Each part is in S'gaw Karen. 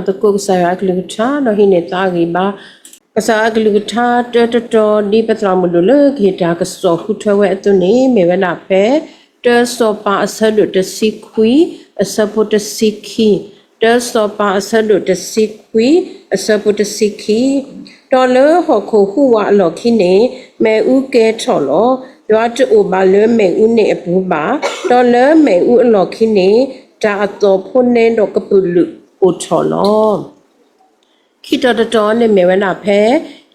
သကိးကစၢ်ယွၤအကလုၢ်ကထါ ဒီးဟံးန့ၢ်သးအဂံၢ်ဘါ ကစၢ်အကလုၢ်ကထါ တၢတတီၤ ဒ်ပသရၣ်မုၣ်ဒိၣ်လၢကဟ့ၣ်တၢ်ကစီၣ်ဃုထၢဝဲအသိးန့ၣ် မ့ၢ်ဝဲဒၣ်ဖဲ တၢစီၤပၤအဆၢဒိၣ်တဆံခွံ အဆၢဖိတဆံခံ, တၢစီၤပၤအဆၢဒိၣ်တဆံခွံ အဆၢဖိတဆံခံ, ဒီးလၢဟီၣ်ခိၣ်ဟူးဝးအလီၢ်ခံန့ၣ် မ့ၣ်အူကဲထီၣ်လီၤ. ယွၤတအိၣ်ဘၣ်လၢမ့ၣ်အူန့ၣ်အပူၤဘၣ်. ဒီးလၢမ့ၣ်အူအလီၢ်ခံန့ၣ် တၢ်အသီၣ်ဖိနဲဒီးကပုာ်လုာ်အိၣ်ထီၣ်လီၤ. ခံတီၤတတီၤန့ၣ်မ့ၢ်ဝဲဒၣ်ဖဲ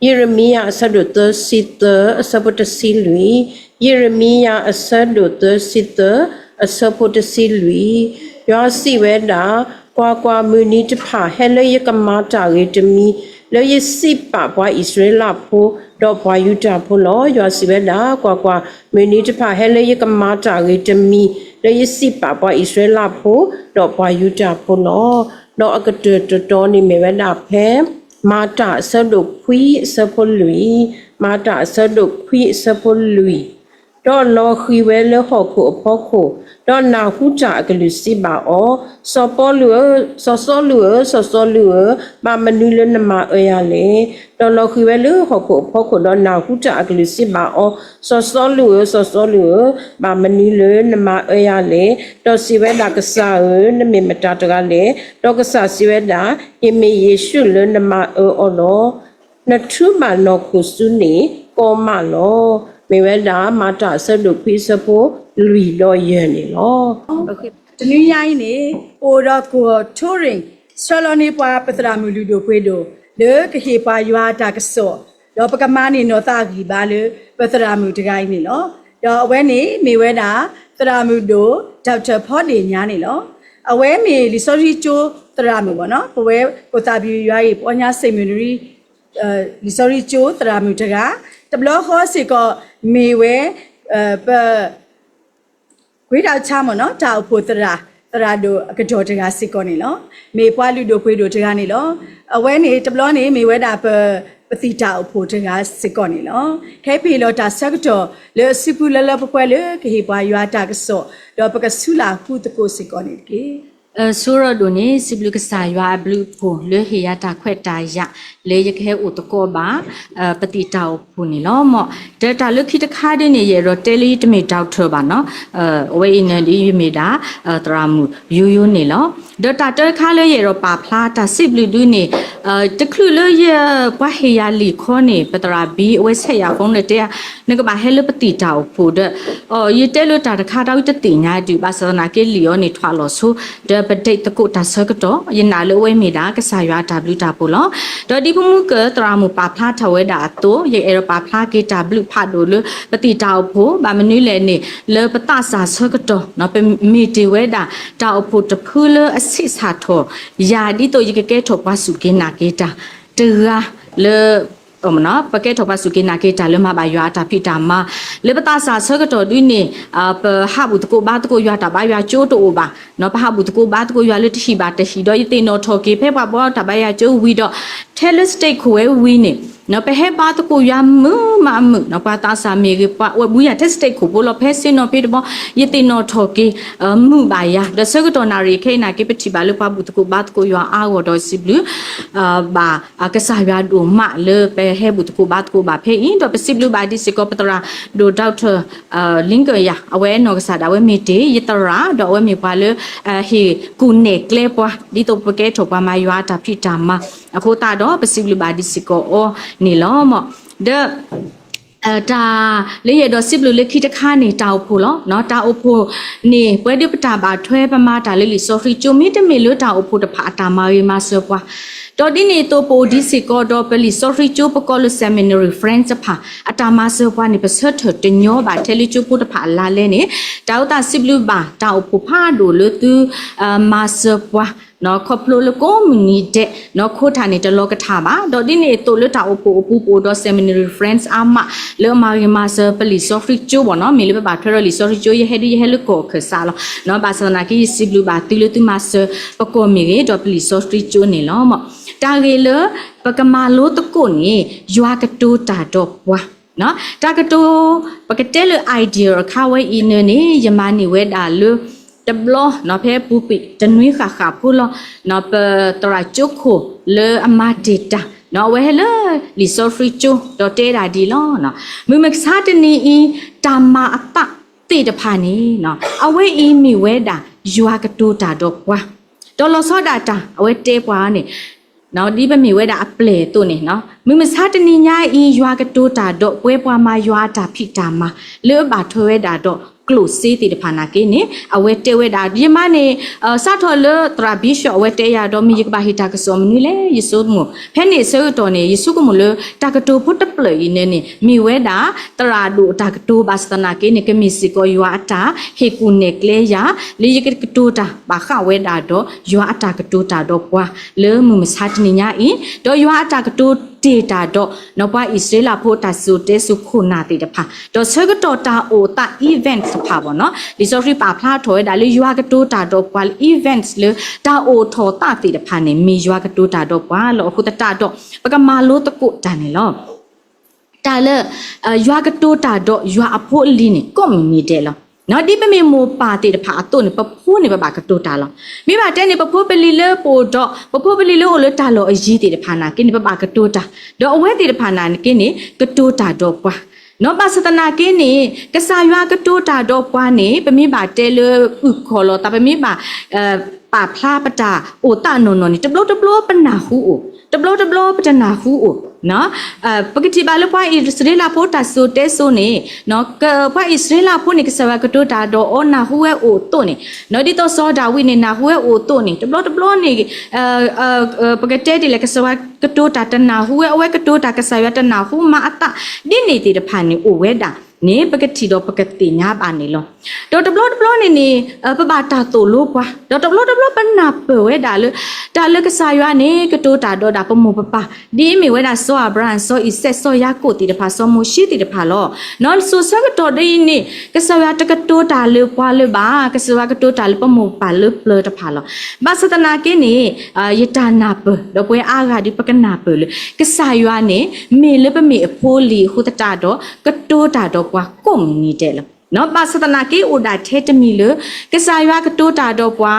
ယံးရမံယၤအဆၢဒိၣ်သၢဆံသၢ အဆၢဖိတဆံလွံၢ်, ယံးရမံယၤအဆၢဒိၣ်သၢဆံသၢ အဆၢဖိတဆံလွံၢ်, ယွၤစံးဝဲဒၣ်, ကွၢ်ကွၢ်, မုၢ်နံၤတဖၣ်ဟဲလၢယကမၤတၢ်ဂ့ၤတမံၤ လၢယစံးပာ်ပှၤအံၣ်စရ့လးဖိ ဒီးပှၤယူဒၤဖိလီၤ. ယွၤစံးဝဲဒၣ်, ကွၢ်ကွၢ်, မုၢ်နံၤတဖၣ်ဟဲလၢယကမၤတၢ်ဂ့ၤတမံၤ လၢယစံးပာ်ပှၤအံၣ်စရ့လးဖိ ဒီးပှၤယူဒၤဖိလီၤ. ဒီးအကတၢၢ်တတီၤန့ၣ်မ့ၢ်ဝဲဒၣ်ဖဲ မၤတၢ်အဆၢဒိၣ်ခွံအဆၢဖိလွံၢ်, မၤတၢ်အဆၢဒိၣ်ခွံအဆၢဖိလွံၢ်, ဒီးလီၤဃံၤဝဲလၢဟီၣ်ခိၣ်အဖီခိၣ်, ဒီးနၢ်ဟူတၢ်အကလုၢ်စံးဘၣ်အီၤ, စီၤပီလူးဧၢ, စီၤစီလူးဧၢ, စီၤစီလူးဧၢ, ဘၣ်မနုၤလၢနမၤအၢယၤလဲၣ်. ဒီးလီၤဃံၤဝဲလၢဟီၣ်ခိၣ်အဖီခိၣ်, ဒီးနၢ်ဟူတၢ်အကလုၢ်စံးဘၣ်အီၤ, စီၤစီလူးဧၢ, စီၤစီလူးဧၢ, ဘၣ်မနုၤလၢနမၤအၢယၤလဲၣ်. ဒီးစံးဝဲဒၣ်, ကစၢ်ဧၢ, နမ့ၢ်မတၤတဂၤလဲၣ်. ဒီးကစၢ်စံးဝဲဒၣ်, ယမ့ၢ်ယ့ၣ်ၡူးလၢနမၤအၢအီၤလီၤ. နထူးဘၣ်နီၢ်ခိၣ်ဆူန့ၣ် ကီမးလီၤ. မ့ၢ်ဝဲဒၣ်မၤတၢ်အဆၢဒိၣ်ခွံအဆၢဖိလွံၢ်ဒီးယဲၢ်န့ၣ်လီၤ. တနွံညါအံၤန့ၣ် ပအိၣ်ဒီးကီၢ်ထိရ့ၣ် ဆှၢလီၤန့ၢ်ပှၤပသရၣ်မုၣ်လုၢ်ဒိၣ်ပှ့ၤဒိၣ် လၢကဟ့ၣ်ပှၤယွၤအတၢ်ကစီၣ်, ဒီးပကမၤန့ၢ်နီၢ်သးအဂံၢ်ဘါလၢ ပသရၣ်မုၣ်တဂၤအံၤန့ၣ်လီၤ. ဒီးအဝဲန့ၣ်မ့ၢ်ဝဲဒၣ် သရၣ်မုၣ်ဒိၣ် Doctor ဖီဒ့ၣ်ညါန့ၣ်လီၤ. အဝဲမ့ၢ်လံာ်စီဆှံကၠိသရၣ်မုၣ်ဘၣ်နီၤ, ပဝဲကိၣ်သးဘံယွၤအံၤ ပအီညါ seminary လံာ်စီဆှံကၠိသရၣ်မုၣ်တဂၤ, တဘျီဃီစ့ၢ်ကီး မ့ၢ်ဝဲ ပ ကွ့တၢ်ဆါမ့ၢ်နီၤ တၢ်အိၣ်ဖှိၣ်သရၣ်, သရၣ်ဒိၣ်အကတီၢ်တဂၤစ့ၢ်ကီးန့ၣ်လီၤ. မ့ၢ်ပှၤလုၢ်ဒိၣ်ပှ့ၤဒိၣ်တဂၤန့ၣ်လီၤ. အဝဲန့ၣ်တဘျီန့ၣ် မ့ၢ်ဝဲဒၣ်ပ ပသံၣ်တၢ်အိၣ်ဖှိၣ်တဂၤစ့ၢ်ကီးန့ၣ်လီၤ. ခဲအံၤပဟ့ၣ်လီၤတၢ်ဆၢကတီၢ်လၢအစုပူၤလၢလၢပှဲၤပှဲၤလၢကဟ့ၣ်ပှၤယွၤအတၢ်ကစီၣ်, ဒီးပကဆူလၢ်ဟူသကိးစ့ၢ်ကီးန့ၣ်တက့ၢ်. ဆိရိၣ်ဒိၣ်န့ၣ် စံးဘျုးကစၢ်ယွၤအဘျုးအဖှိၣ်လၢဟ့ၣ်ယၤတၢ်ခွဲးတၢ်ယာ် လၢယကဟဲအိၣ်သကိးဘၣ် ပသံၣ်တၢ်အိၣ်ဖှိၣ်န့ၣ်လီၤ. မ်တၢ်လၢခံတခါဒ်န့ၣ် ယအဲၣ်ဒိးတဲလၢယတမ့ၢ် doctor ဘၣ်နီၤ, အဝဲအံၤန့ၣ်ဒ်ယမ့ၢ်ဒၣ် သရၣ်မုၣ်ယိယိန့ၣ်လီၤ. ဒီးတၢ်တၢတခါလၢယအဲၣ်ဒိးပာ်ဖျါတၢ်စံးဘျုးဒ်န့ၣ် တချုးလၢယပှၤဟ့ၣ်ယၤလံာ်ခီန့ၣ် ပသရၣ်ဘံအဝဲဆဲးယၤ phone ဒီးတဲ နကဘၣ်ဟဲလၢပသံၣ်တၢ်အိၣ်ဖှိၣ်ဒီး ယတဲလၢတၢ်တခါတၢ်ဝံတသ့ၣ်ညါဒုး ဘၣ်ဆၣ်သနာ်က့လံာ်အီၤန့ၣ်ထွးလီၤဆိ ဒီးပဒိသကိးတၢ်ဆၢကတီၢ် ယနာ်လၢအဝဲမ့ၢ်ဒၣ်ကစၢ်ယွၤအတၢ်ဘျုးတၢ်ဖှိၣ်လီၤ. ဒီးဒ်ဖိမုၣ်ကၢ်သရၣ်မုၣ်ပာ်ဖျါထီၣ်ဝဲဒၣ်အသိး ယအဲၣ်ဒိးပာ်ဖျါက့ၤတၢ်ဘျုးဖးဒိၣ်လၢပသံၣ်တၢ်အိၣ်ဖှိၣ် ဘၣ်မနုၤလဲၣ်န့ၣ် လၢပသးစၢ်ဆၢကတီၢ် ပမ့ၢ်တ့ၢ်ဝဲဒၣ် တၢ်အိၣ်ဖှိၣ်တဖုလၢအဆံးစၢ်ထီၣ်ယၤ ဒ်သိးယကကဲထီၣ်ပှၤစူၢ်က့ၤနာ်က့ၤတၢ်တဂၤလၢ ပကဲထီၣ်ပှၤစူၢ်က့ၤနာ်က့ၤတၢ်လၢမၤဘၣ်ယွၤအတၢ်ဖံးတၢ်မၤ လၢပသးစၢ်ဆၢကတီၢ်ဒ်န့ၣ် ပဟးဘူၣ်သကိးဘါသကိးယွၤတၢ်ဘါယွၤကၠိတအိၣ်ဘၣ်, ပဟးဘူၣ်သကိးဘါသကိးယွၤလၢတဟံၣ်ဘၣ်တဟံၣ် ဒီးယသ့ၣ်နီၣ်ထီၣ်က့ၤ ဖဲပှၤဘါတၢ်ဘါယွၤကၠိဝံၤဒီး ထဲလၢ state ခိၣ်ဝဲဝံၤန့ၣ် ပဟဲဘါသကိးယွၤမုာ်မးမုာ် ပှၤသးစၢ်မ့ၢ်ဂ့ၤ ပှၤအိၣ်ဘှံးယၤထဲ state ခိၣ်ဖိလီၤ ဖဲဆ့ၣ်နီၤဖဲတဘီ ယသ့ၣ်နီၣ်ထီၣ်က့ၤ မုာ်ဘၣ်ယၤ ဒီးဆၢကတီၢ်နၣ်ရံၣ်ခဲအံၤနာ်က့ ပထံၣ်ဘၣ်လၢပှၤဘူၣ်သကိးဘါသကိးယွၤအါဂီၢ်ဒီးစံးဘျုး ဘၣ်ကစၢ်ယွၤဒိၣ်မးလၢပဟဲဘူၣ်သကိးဘါသကိးဘၣ်ဖဲအံၤ ဒီးပစံးဘျုးဘၣ်ဒ်စ့ၢ်ကီးပသရၣ်ဒိၣ် Doctor Lincoln ယၤ အဝဲနီၢ်ကစၢ်ဒၣ်ဝဲမ့ၢ်တ့ၢ် ယသရၣ် ဒီးအဝဲမ့ၢ်ပှၤလၢ ဟ့ၣ်ကူၣ်နဲၣ်ကျဲပှၤ ဒ်သိးပကဲထီၣ်ပှၤမၤယွၤအတၢ်ဖံးတၢ်မၤ အဃိသတးဒီး ပစံးဘျုးဘၣ်ဒ်စ့ၢ်ကီးအီၤန့ၣ်လီၤ. ဒီး တၢ်လၢယအဲၣ်ဒိးစံးဘျုးလၢခံတခါန့ၣ် တၢ်အိၣ်ဖှိၣ်လီၤ. တၢ်အိၣ်ဖှိၣ်န့ၣ် ပဝဲဒၣ်ပတၢ်ဘၣ်ထွဲပမၤတၢ်လၢလံာ်စီဆှံကၠိ မ့တမ့ၢ်လၢတၢ်အိၣ်ဖှိၣ်တဖၣ်အတၢ်မၤဂ့ၤမၤစၢၤပှၤ ဒီးဒ်န့ၣ်အသိး ပအိၣ်ဒံးစ့ၢ်ကီးဒီးပလံာ်စီဆှံကၠိ ပကိးလၢ seminary friends တဖၣ် အတၢ်မၤစၢၤပှၤန့ၣ် ပဆၢထၢၣ်တညီဘၣ်ထဲလၢကၠိဖိတဖၣ်အလါလဲန့ၣ် တၢ်အိၣ်သးစံးဘျုးဘၣ် တၢ်အိၣ်ဖှိၣ်ဖးဒိၣ်လၢသု မၤစၢၤပှၤ ခီဖျိလၢကိးမုၢ်နံၤဒဲး ခိးတၢ်န့ၣ်တလီၤကထၣ်ဘၣ် ဒီးဒ်န့ၣ်အသိးလၢတၢ်အိၣ်ဖှိၣ်အပူၤ ပအိၣ်ဒီး seminary friends အါမး လၢအမၤဂ့ၤမၤစၢၤပလံာ်စီဆှံကၠိဘၣ်နီၤ မ့ၢ်လၢပဘၣ်ထွဲဒီးလံာ်စီဆှံကၠိ ယဟဲဒ်ယဟဲလၢကီၢ်ခၢၣ်စးလီၤ. ဘၣ်ဆၣ်သနာ်က့ ယစံးဘျုးဘၣ်သုလၢသုမၤစၢၤပကီၢ်မ့ၢ်ဂ့ၤ ဒီးပလံာ်စီဆှံကၠိန့ၣ်လီၤ. တၢ်ဂ့ၢ်လၢ ပကမၤလိသကိးန့ၣ် ယွၤကတိၤတၢ်ဒီးပှၤ တၢ်ကတိၤ ပကတဲလၢ idea အခါဝဲအံၤန့ၣ်န့ၣ် ယမၤန့ၢ်ဝဲဒၣ်လၢ တဘျီနီၤ ဖဲပူၤကွံာ်တနွံဃၣ်ဃၣ်ဖိလီၤနီၤ ပသရၣ်ကၠိခိၣ်လၢအမၤတ့ၢ်တၢ်နီၤ အဝဲဟဲလၢလံာ်စီဆှံကၠိ ဒီးတဲဒၣ်ဒ်အံၤလီၤ. မုၢ်မဆါတနံၤအံၤ တၢ်မၤအသးသ့ၣ်တဖၣ်န့ၣ်နီၤ အဝဲအံၤမ့ၢ်ဝဲဒၣ်ယွၤကတိၤတၢ်ဒီးပှၤ ဒီးလီၤဆီဒၣ်တၢ် အဝဲတဲပှၤန့ၣ် ဒ်ပမ့ၢ်ဝဲဒၣ်အပျဲၢ်အသိးန့ၣ်, မုၢ်မဆါတနံၤညါအံၤ ယွၤကတိၤတၢ်ဒီးပှၤ ပှၤမၤယွၤအတၢ်ဖံးတၢ်မၤ လၢအဘၣ်ထွဲဝဲဒၣ်ဒီးကျိၣ်စ့သ့ၣ်တဖၣ်နာ်က့န့ၣ် အဝဲတဲဝဲဒၣ် ယမါန့ၣ် စးထီၣ်လၢသရၣ် Bishop အဝဲတဲယၤဒီး မ့ၢ်ယကဘၣ်ဟ့ၣ်တၢ်ကစီၣ်မနုၤလဲၣ် ယဆိကမိၣ် ဖဲန့ၣ်အဆၢကတီၢ်န့ၣ် ယဆိကမိၣ်လၢ တၢ်ကတိၤဖိတဖျၢၣ်အံၤန့ၣ်န့ၣ် မ့ၢ်ဝဲဒၣ် သရၣ်ဒိၣ်အတၢ်ကတိၤဘၣ်ဆၣ်သနာ်က့န့ၣ် ကမ့ၢ်စ့ၢ်ကီးယွၤအတၢ်ဟ့ၣ်ကူၣ်နဲၣ်ကျဲယၤ လၢယကကတိၤတၢ်ဘၣ်ဃးဝဲဒၣ်ဒီး ယွၤအတၢ်ကတိၤတၢ်ဒီးပှၤ လၢမုၢ်မဆါတနံၤညါအံၤ, ဒီးယွၤအတၢ်ကတိၤတ့ၢ်တၢ်ဒီး ပှၤအံၣ်စရ့လးဖိအတၢ်စံၣ်စိၤတဲစိၤခိၣ်နၢ်သ့ၣ်တဖၣ်, ဒီးဆၢကတီၢ်တၢ်အိၣ်သး event တဖၣ်ဘၣ်နီၤ, လံာ်စီဆှံပာ်ဖျါထီၣ်ဝဲဒၣ်လၢယွၤကတိၤတၢ်ဒီးပှၤလၢ events လၢတၢ်အိၣ်ထီၣ်သးသ့ၣ်တဖၣ်န့ၣ် မ့ၢ်ယွၤကတိၤတၢ်ဒီးပှၤလီၤ. အဃိသတးဒီး ပကမၤလိသကိးတၢ်န့ၣ်လီၤ. တၢ်လၢ ယွၤကတိၤတၢ်ဒီးယွၤအဖိအလံၤန့ၣ် ကိးမုၢ်နံၤဒဲးလီၤ. ဒ်ပမ့ၢ်မိၢ်ပၢ်သ့ၣ်တဖၣ်အသိးန့ၣ် ပဖိန့ၣ် ပဘၣ်ကတိၤတၢ်လီၤ. မ့ၢ်ဘၣ်တဲန့ၣ် ပဖိပလံၤလၢပအိၣ်ဒီး ပဖိပလံၤလၢအိၣ်လၢတၢ်လီၢ်အယံၤသ့ၣ်တဖၣ်နာ်က့န့ၣ် ပဘၣ်ကတိၤတၢ်, ဒီးအဝဲသ့ၣ်တဖၣ်နာ်က့န့ၣ် ကတိၤတၢ်ဒီးပှၤ ဘၣ်ဆၣ်သနာ်က့န့ၣ် ကစၢ်ယွၤကတိၤတၢ်ဒီးပှၤန့ၣ် ပမ့ၢ်ဘၣ်တဲလၢအုၣ်ကီၤလီၤသး ပမ့ၢ်ဘၣ် ပာ်ဖျါပတၢ်အိၣ်သးနီၢ်နီၢ်န့ၣ် တဘျီတဘျီပနၢ်ဟူအိၣ်, တဘျီတဘျီပတနၢ်ဟူအိၣ်. ပကထံၣ်ဘၣ်လၢပှၤအံၣ်စရ့လးဖိတၢ်စံၣ်စိၤတဲစိၤန့ၣ် ပှၤအံၣ်စရ့လးဖိန့ၣ် ကစၢ်ယွၤကတိၤတၢ်ဒီးအီၤနၢ်ဟူဝဲအိၣ်အသိးန့ၣ်, ဒ်သိးစီၤဒၤဝံးန့ၣ် နၢ်ဟူဝဲအိၣ်အသိးန့ၣ် တဘျီတဘျီန့ၣ် ပကတဲဒ်လဲၣ် ကစၢ်ယွၤကတိၤတၢ်တနၢ်ဟူဝဲ, အဝဲကတိၤတၢ် ကစၢ်ယွၤတနၢ်ဟူမၤအသး, ဒ်န့ၣ်သ့ၣ်တဖၣ်န့ၣ် အိၣ်ဝဲဒၣ်န့ၣ် ပကထံၣ်ဒီးပကသ့ၣ်ညါဘၣ်န့ၣ်လီၤ. ဒီးတဘျီတဘျီန့ၣ်န့ၣ် ပဘၣ်တၢ်သိၣ်လိပှၤ, ဒီးတဘျီတဘျီပနၢ်ပၢၢ်ဝဲဒၣ်လၢ တၢ်လၢကစၢ်ယွၤန့ၣ် ကတိၤတၢ်ဒီးဒၣ်ပမိၢ်ပပၢ်, ဒ်အမ့ၢ်ဝဲဒၣ်စီၤအၤဘြၤဟၣ်, စီၤအံၤစဲး, စီၤယၤကိာ်သ့ၣ်တဖၣ်, စီၤမိၤၡ့သ့ၣ်တဖၣ်လီၤ. နီၢ်စိၤဆၢကတီၢ်ဒ်အံၤန့ၣ် ကစၢ်ယွၤတကတိၤတၢ်လၢပှၤလၢၤဘၣ်, ကစၢ်ယွၤကတိၤတၢ်လၢပမိၢ်ပပၢ်လၢပျၢၤတဖၣ်လီၤ. ဘၣ်ဆၣ်သနာ်က့န့ၣ် ယတၢ်နၢ်ပၢၢ်ဒီးပဝဲအါဂၤဒီး ပကနၢ်ပၢၢ်လၢ ကစၢ်ယွၤန့ၣ် မ့ၢ်လၢပမ့ၢ်အဖိအလံၤအဃိသတးဒီး ကတိၤတၢ်ဒီးပှၤကိးမုၢ်နံၤဒဲးလီၤ. ဘၣ်ဆၣ်သနာ်က့အိၣ်ဒၣ်ထဲတမံၤလၢ ကစၢ်ယွၤကတိၤတၢ်ဒီးပှၤ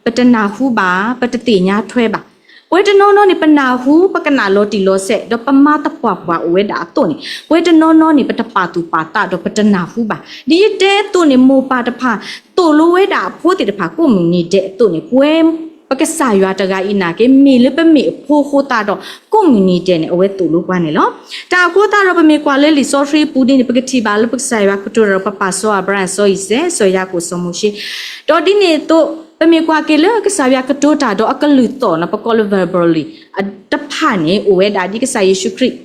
ပတနၢ်ဟူဘၣ်, ပတသ့ၣ်ညါထွဲဘၣ်. ပှၤတနီၤနီၤန့ၣ် ပနၢ်ဟူ ပကနၣ်လီၤတံၢ်လီၤဆဲး ဒီးပမၤသပှၢ်ပှၢ်အိၣ်ဝဲဒၣ်အသိးန့ၣ် ပှၤတနီၤနီၤန့ၣ် ပတပာ်သူၣ်ပာ်သးဒီးပတနၢ်ဟူဘၣ်. ဒ်ယတဲအသိးန့ၣ် မိၢ်ပၢ်တဖၣ် သိၣ်လိဝဲဒၣ်အဖိသ့ၣ်တဖၣ်ကိးမုၢ်နံၤဒဲးအသိးန့ၣ် ပဝဲ ပကစၢ်ယွၤတဂၤအံၤနာ်က့ မ့ၢ်လၢပမ့ၢ်အဖိအဃိသတးဒီး ကိးမုၢ်နံၤဒဲးန့ၣ် အဝဲသိၣ်လိပှၤန့ၣ်လီၤ. တၢ်အဃိသတးဒီး ပမ့ၢ်ကွၢ်လၢလံာ်စီဆှံပူၤဒ်န့ၣ် ပကထံၣ်ဘၣ်လၢပကစၢ်ယွၤကတိၤတၢ်ဒီးပပၢ်စီၤအၤဘြၤဟၣ်, စီၤအံၤစဲး, စီၤယၤကိာ်, စီၤမိၤၡ့, ဒီးဒ်န့ၣ်အသိး ပမ့ၢ်ကွၢ်က့ၤလၢကစၢ်ယွၤကတိၤတၢ်ဒီးအကလုၢ်သီၣ်နီၤ ပကိးလၢ verbally တဖၣ်န့ၣ် အိၣ်ဝဲဒၣ်ဒ်ကစၢ်ယ့ၣ်ၡူးခရံာ်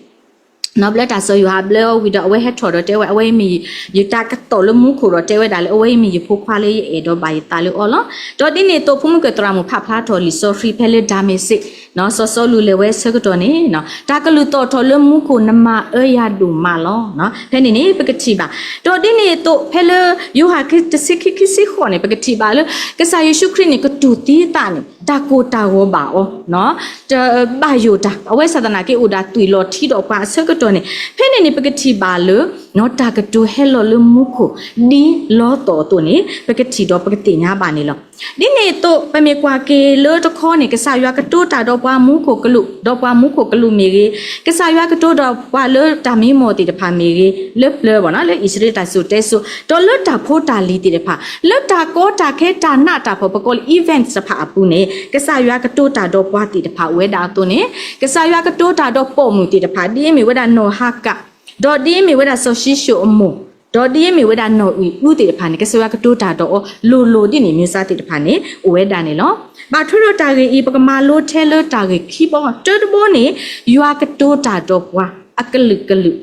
နီၢ်ဘျၢတၢ်စီၤယိၤဟၣ်ဘျၢအီၤဝံၤဒီး အဝဲဟဲထီၣ်ဒီးတဲဝဲ အဝဲအံၤမ့ၢ်ယတၢ်ကတီၢ်လၢမူခိၣ်ဒီးတဲဝဲဒၣ်လၢ အဝဲအံၤမ့ၢ်ယဖိခွါလၢယအဲၣ်ဒီးဘၣ်ယသးလၢအီၤလီၤ. ဒီးဒ်န့ၣ်အသိး ဖိမုၣ်ကဲၣ်သရၣ်မုၣ်ဖးဖျါထီၣ်လံာ်စီဆှံဖဲလၢဒၤမ့းစ့း စီၤစီလူးလဲၤဝဲဆၢကတီၢ်န့ၣ် တၢ်ကလုၢ်သီၣ်ထီၣ်လၢမူခိၣ် နမၤအၢယၤဒိၣ်မးလီၤ. ဖဲန့ၣ်န့ၣ် ပကထံၣ်ဘၣ်. ဒီးဒ်န့ၣ်အသိး ဖဲလၢယိၤဟၣ်တဆံခံ ခံဆံဃိးန့ၣ် ပကထံၣ်ဘၣ်လၢ ကစၢ်ယ့ၣ်ၡူးခရံာ်န့ၣ် ကတိၤသံအသးန့ၣ် တၢ်ကိၢ်တၢ်ဂီၤဘၣ်အီၤ ဘၣ်ယိၣ်တၢ် အဝဲဆၣ်သနာ်က့အိၣ်ဒၣ်သွံၣ်လီၤထံဒီးပှၤအဆၢကတီၢ်န့ၣ် ဖဲန့ၣ်န့ၣ် ပကထံၣ်ဘၣ်လၢ တၢ်ကတိၤဟဲလီၤလၢမူခိၣ် ဒ်လီသီၣ်အသိးန့ၣ် ပကထံၣ်ဒီးပကသ့ၣ်ညါဘၣ်န့ၣ်လီၤ. ဒ်န့ၣ်အသိး ပမ့ၢ်ကွၢ်က့ၤလၢတခီန့ၣ် ကစၢ်ယွၤကတိၤတၢ်ဒီးပှၤမူခိၣ်ကလူး ဒီးပှၤမူခိၣ်ကလူးမ့ၢ်ဂ့ၤ, ကစၢ်ယွၤကတိၤဒီးပှၤလၢတၢ်မံမီၢ်သ့ၣ်တဖၣ်မ့ၢ်ဂ့ၤ, လၢပျၢၤဘၣ်နီၤ လၢအံၣ်စရ့လးတၢ်စံၣ်စိၤတဲစိၤ ဒီးလၢတၢ်ဖိတၢ်လံၤသ့ၣ်တဖၣ် လၢတၢ်ကီတၢ်ခဲတၢ်နးတၢ်ဖှီၣ် ပကိးလၢ events တဖၣ်အပူၤန့ၣ် ကစၢ်ယွၤကတိၤတၢ်ဒီးပှၤသ့ၣ်တဖၣ်အိၣ်ဝဲဒၣ်အသိးန့ၣ် ကစၢ်ယွၤကတိၤတၢ်ဒီးပိာ်မုၣ်သ့ၣ်တဖၣ် ဒ်အမ့ၢ်ဝဲဒၣ်နီၢ်ဟၤကၤ ဒီးဒ်အမ့ၢ်ဝဲဒၣ်စီၤၡံၣ်ၡိၣ်အမိၢ် ဒီးဒ်အမ့ၢ်ဝဲဒၣ်နီၢ်အံၣ်အူသ့ၣ်တဖၣ်န့ၣ် ကစၢ်ယွၤကတိၤတၢ်ဒီးအီၤလိၤလိၤဒ်န့ၣ် မ့ၢ်စ့ၢ်သ့ၣ်တဖၣ်န့ၣ် အိၣ်ဝဲဒၣ်န့ၣ်လီၤ. ဘၣ်ထွဲဒီးတၢ်ဂ့ၢ်အံၤ ပကမၤလိထဲလၢတၢ်ဂ့ၢ်ခံဘီ တၢတဘီန့ၣ် ယွၤကတိၤတၢ်ဒီးပှၤအကလုာ်ကလုာ်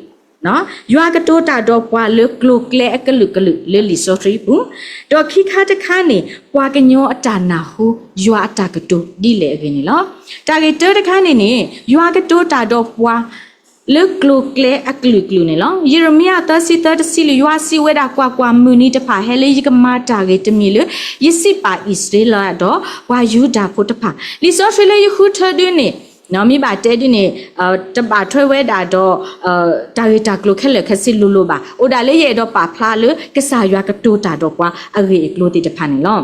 ယွၤကတိၤတၢ်ဒီးပှၤလၢကျိၤကျဲအကလုာ်ကလုာ်လၢလံာ်စီဆှံပူၤ, ဒီးခံခါတခါန့ၣ် ပှၤကညီအတၢ်နၢ်ဟူ ယွၤအတၢ်ကတိၤဒ်လဲၣ်အဂ့ၢ်န့ၣ်လီၤ. တၢ်ဂ့ၢ်တၢတခါန့ၣ်န့ၣ် ယွၤကတိၤတၢ်ဒီးပှၤ လၢကျိၤကျဲအကလုာ်ကလုာ်န့ၣ်လီၤ. ယံးရမံယၤသၢဆံသၢတဆံလွံၢ် ယွၤစံးဝဲဒၣ် ကွၢ်ကွၢ်, မုၢ်နံၤတဖၣ်ဟဲလၢယကမၤတၢ်ဂ့ၢ်တမံၤလၢ ယစံးပာ်အံၣ်စရ့လးဒီးပှၤယူဒၤဖိတဖၣ်. လံာ်စီဆှံလၢယဃုထၢဒုန့ၣ် မ့ၢ်ဘၣ်တဲဒ်န့ၣ် တဘၣ်ထွဲဝဲဒၣ်ဒီး တၢ်ဂ့ၢ်တၢ်ကျိၤခဲလၢာ်ခဲဆ့လိၤလိၤဘၣ်. အိၣ်ဒၣ်လၢယအဲၣ်ဒိးပာ်ဖျါလၢ ကစၢ်ယွၤကတိၤတၢ်ဒီးပှၤအဂ့ၢ်အကျိၤသ့ၣ်တဖၣ်န့ၣ်လီၤ.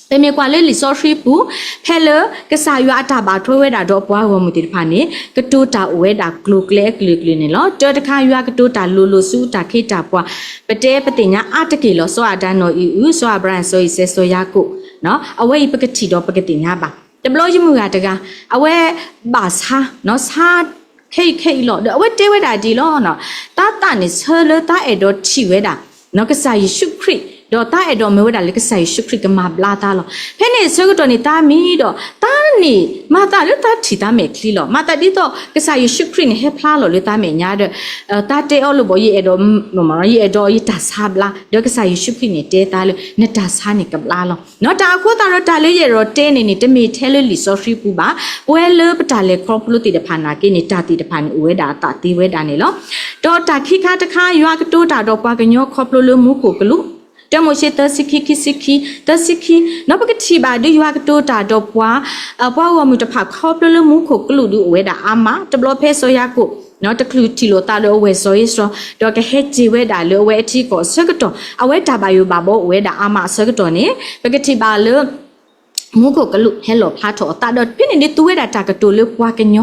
ပမ့ၢ်ကွၢ်လၢလံာ်စီဆှံပူၤ, ဖဲလၢကစၢ်ယွၤအတၢ်ဘၣ်ထွဲဝဲဒၣ်ဒီးအပှၤဂီၢ်မုၢ်သ့ၣ်တဖၣ်န့ၣ် ကတိၤတၢ်အိၣ်ဝဲဒၣ်ကျိၤကျဲအကလုာ်ကလုာ်န့ၣ်လီၤ. တၢတခါ ယွၤကတိၤတၢ်လိၤလိၤဆူတၢ်ခ့တၢ်ပှၤ, ပတဲပသ့ၣ်ညါအါတက့ၢ်လီၤ. စီၤအၤဒၣ် နီၢ်အံၣ်အု, စီၤအၤဘြၤဟၣ်, စီၤအံၤစဲး, စီၤယၤကိာ်, အဝဲအံၤပကထံၣ်ဒီးပကသ့ၣ်ညါဘၣ်. တဘျီယမုၢ်ဂၤတဂၤ, အဝဲဘၣ်ဆါ, ဆါ ခဲအံၤခဲအံၤလီၤ. ဒီးအဝဲတဲဝဲဒၣ်ဒ်အံၤလီၤ. တၢ်သးန့ၣ်ဆၢလၢတၢ်အဲၣ်ဒိးထံၣ်ဝဲဒၣ် ကစၢ်ယ့ၣ်ၡူးခရံာ်, ဒီးတၢ်အဲၣ်ဒိးမၢဝဲဒၣ်လၢကစၢ်ယ့ၣ်ၡူးခရံာ်ကမၤဘျါတၢ်လီၤ. ဖဲန့ၣ်ဆၢကတီၢ်န့ၣ် တၢ်မံဒီး တၢ်န့ၣ်မၤသးလၢတၢ်ထံၣ်တၢ်မဲာ်ချံလီၤ. မၤသးဒ်သိးကစၢ်ယ့ၣ်ၡူးခရံာ်န့ၣ် ဟဲဖျါလီၤလၢတၢ်မဲာ်ညါဒီး တၢ်တဲအီၤလၢဘၣ်, ယအဲၣ်ဒိး, ယအဲၣ်ဒိးယတၢ်ဆါဘျါ, ဒီးကစၢ်ယ့ၣ်ၡူးခရံာ်န့ၣ်တဲသးလၢ နတၢ်ဆါန့ၣ်ကဘျါလီၤ. တၢ်အဃိသတးဒီးတၢ်လၢယအဲၣ်ဒိးတဲန့ၣ်န့ၣ် တမ့ၢ်ထဲလၢလံာ်စီဆှံပူၤဘၣ်. ပဝဲလၢပတၢ်လဲၤခီဖျိသ့ၣ်တဖၣ်နာ်က့န့ၣ် တၢ်သ့ၣ်တဖၣ်န့ၣ်အိၣ်ဝဲဒၣ်အသးသ့ဝဲဒၣ်န့ၣ်လီၤ. ဒီးတၢ်ခံခါတခါ ယွၤကတိၤတၢ်ဒီးပှၤကညီခီဖျိလၢမူခိၣ်ကလူး, တၢမိၤၡ့သၢဆံခံ, ခံဆံခံ, သၢဆံခံ, ဒီးပကထံၣ်ဘၣ်ဒုးယွၤကတိၤတၢ်ဒီးပှၤ, ပှၤဂီၢ်မုၢ်တဖၣ်ခီဖျိလၢမူခိၣ်ကလူးဒုးအိၣ်ဝဲဒၣ်အါမး, တဘျီဖဲစီၤယၤကိာ် တချုးထံၣ်လိာ်သးဒီးအဝဲၢ်စီၤဧ့ၡီၤ, ဒီးကဟဲစ့ၤဝဲဒၣ်လၢအဝဲအထံကီၢ်အဆၢကတီၢ်, အဝဲတၢ်ဘၣ်ယိၣ်ဘၣ်ဘီအိၣ်ဝဲဒၣ်အါမးအဆၢကတီၢ်န့ၣ် ပကထံၣ်ဘၣ်လၢ မူခိၣ်ကလူးဟဲလီၣ်ဖျါထီၣ်အသးဒီး ဖဲန့ၣ်န့ၣ် သူဝဲဒၣ်တၢ်ကတိၤလၢပှၤကညီ,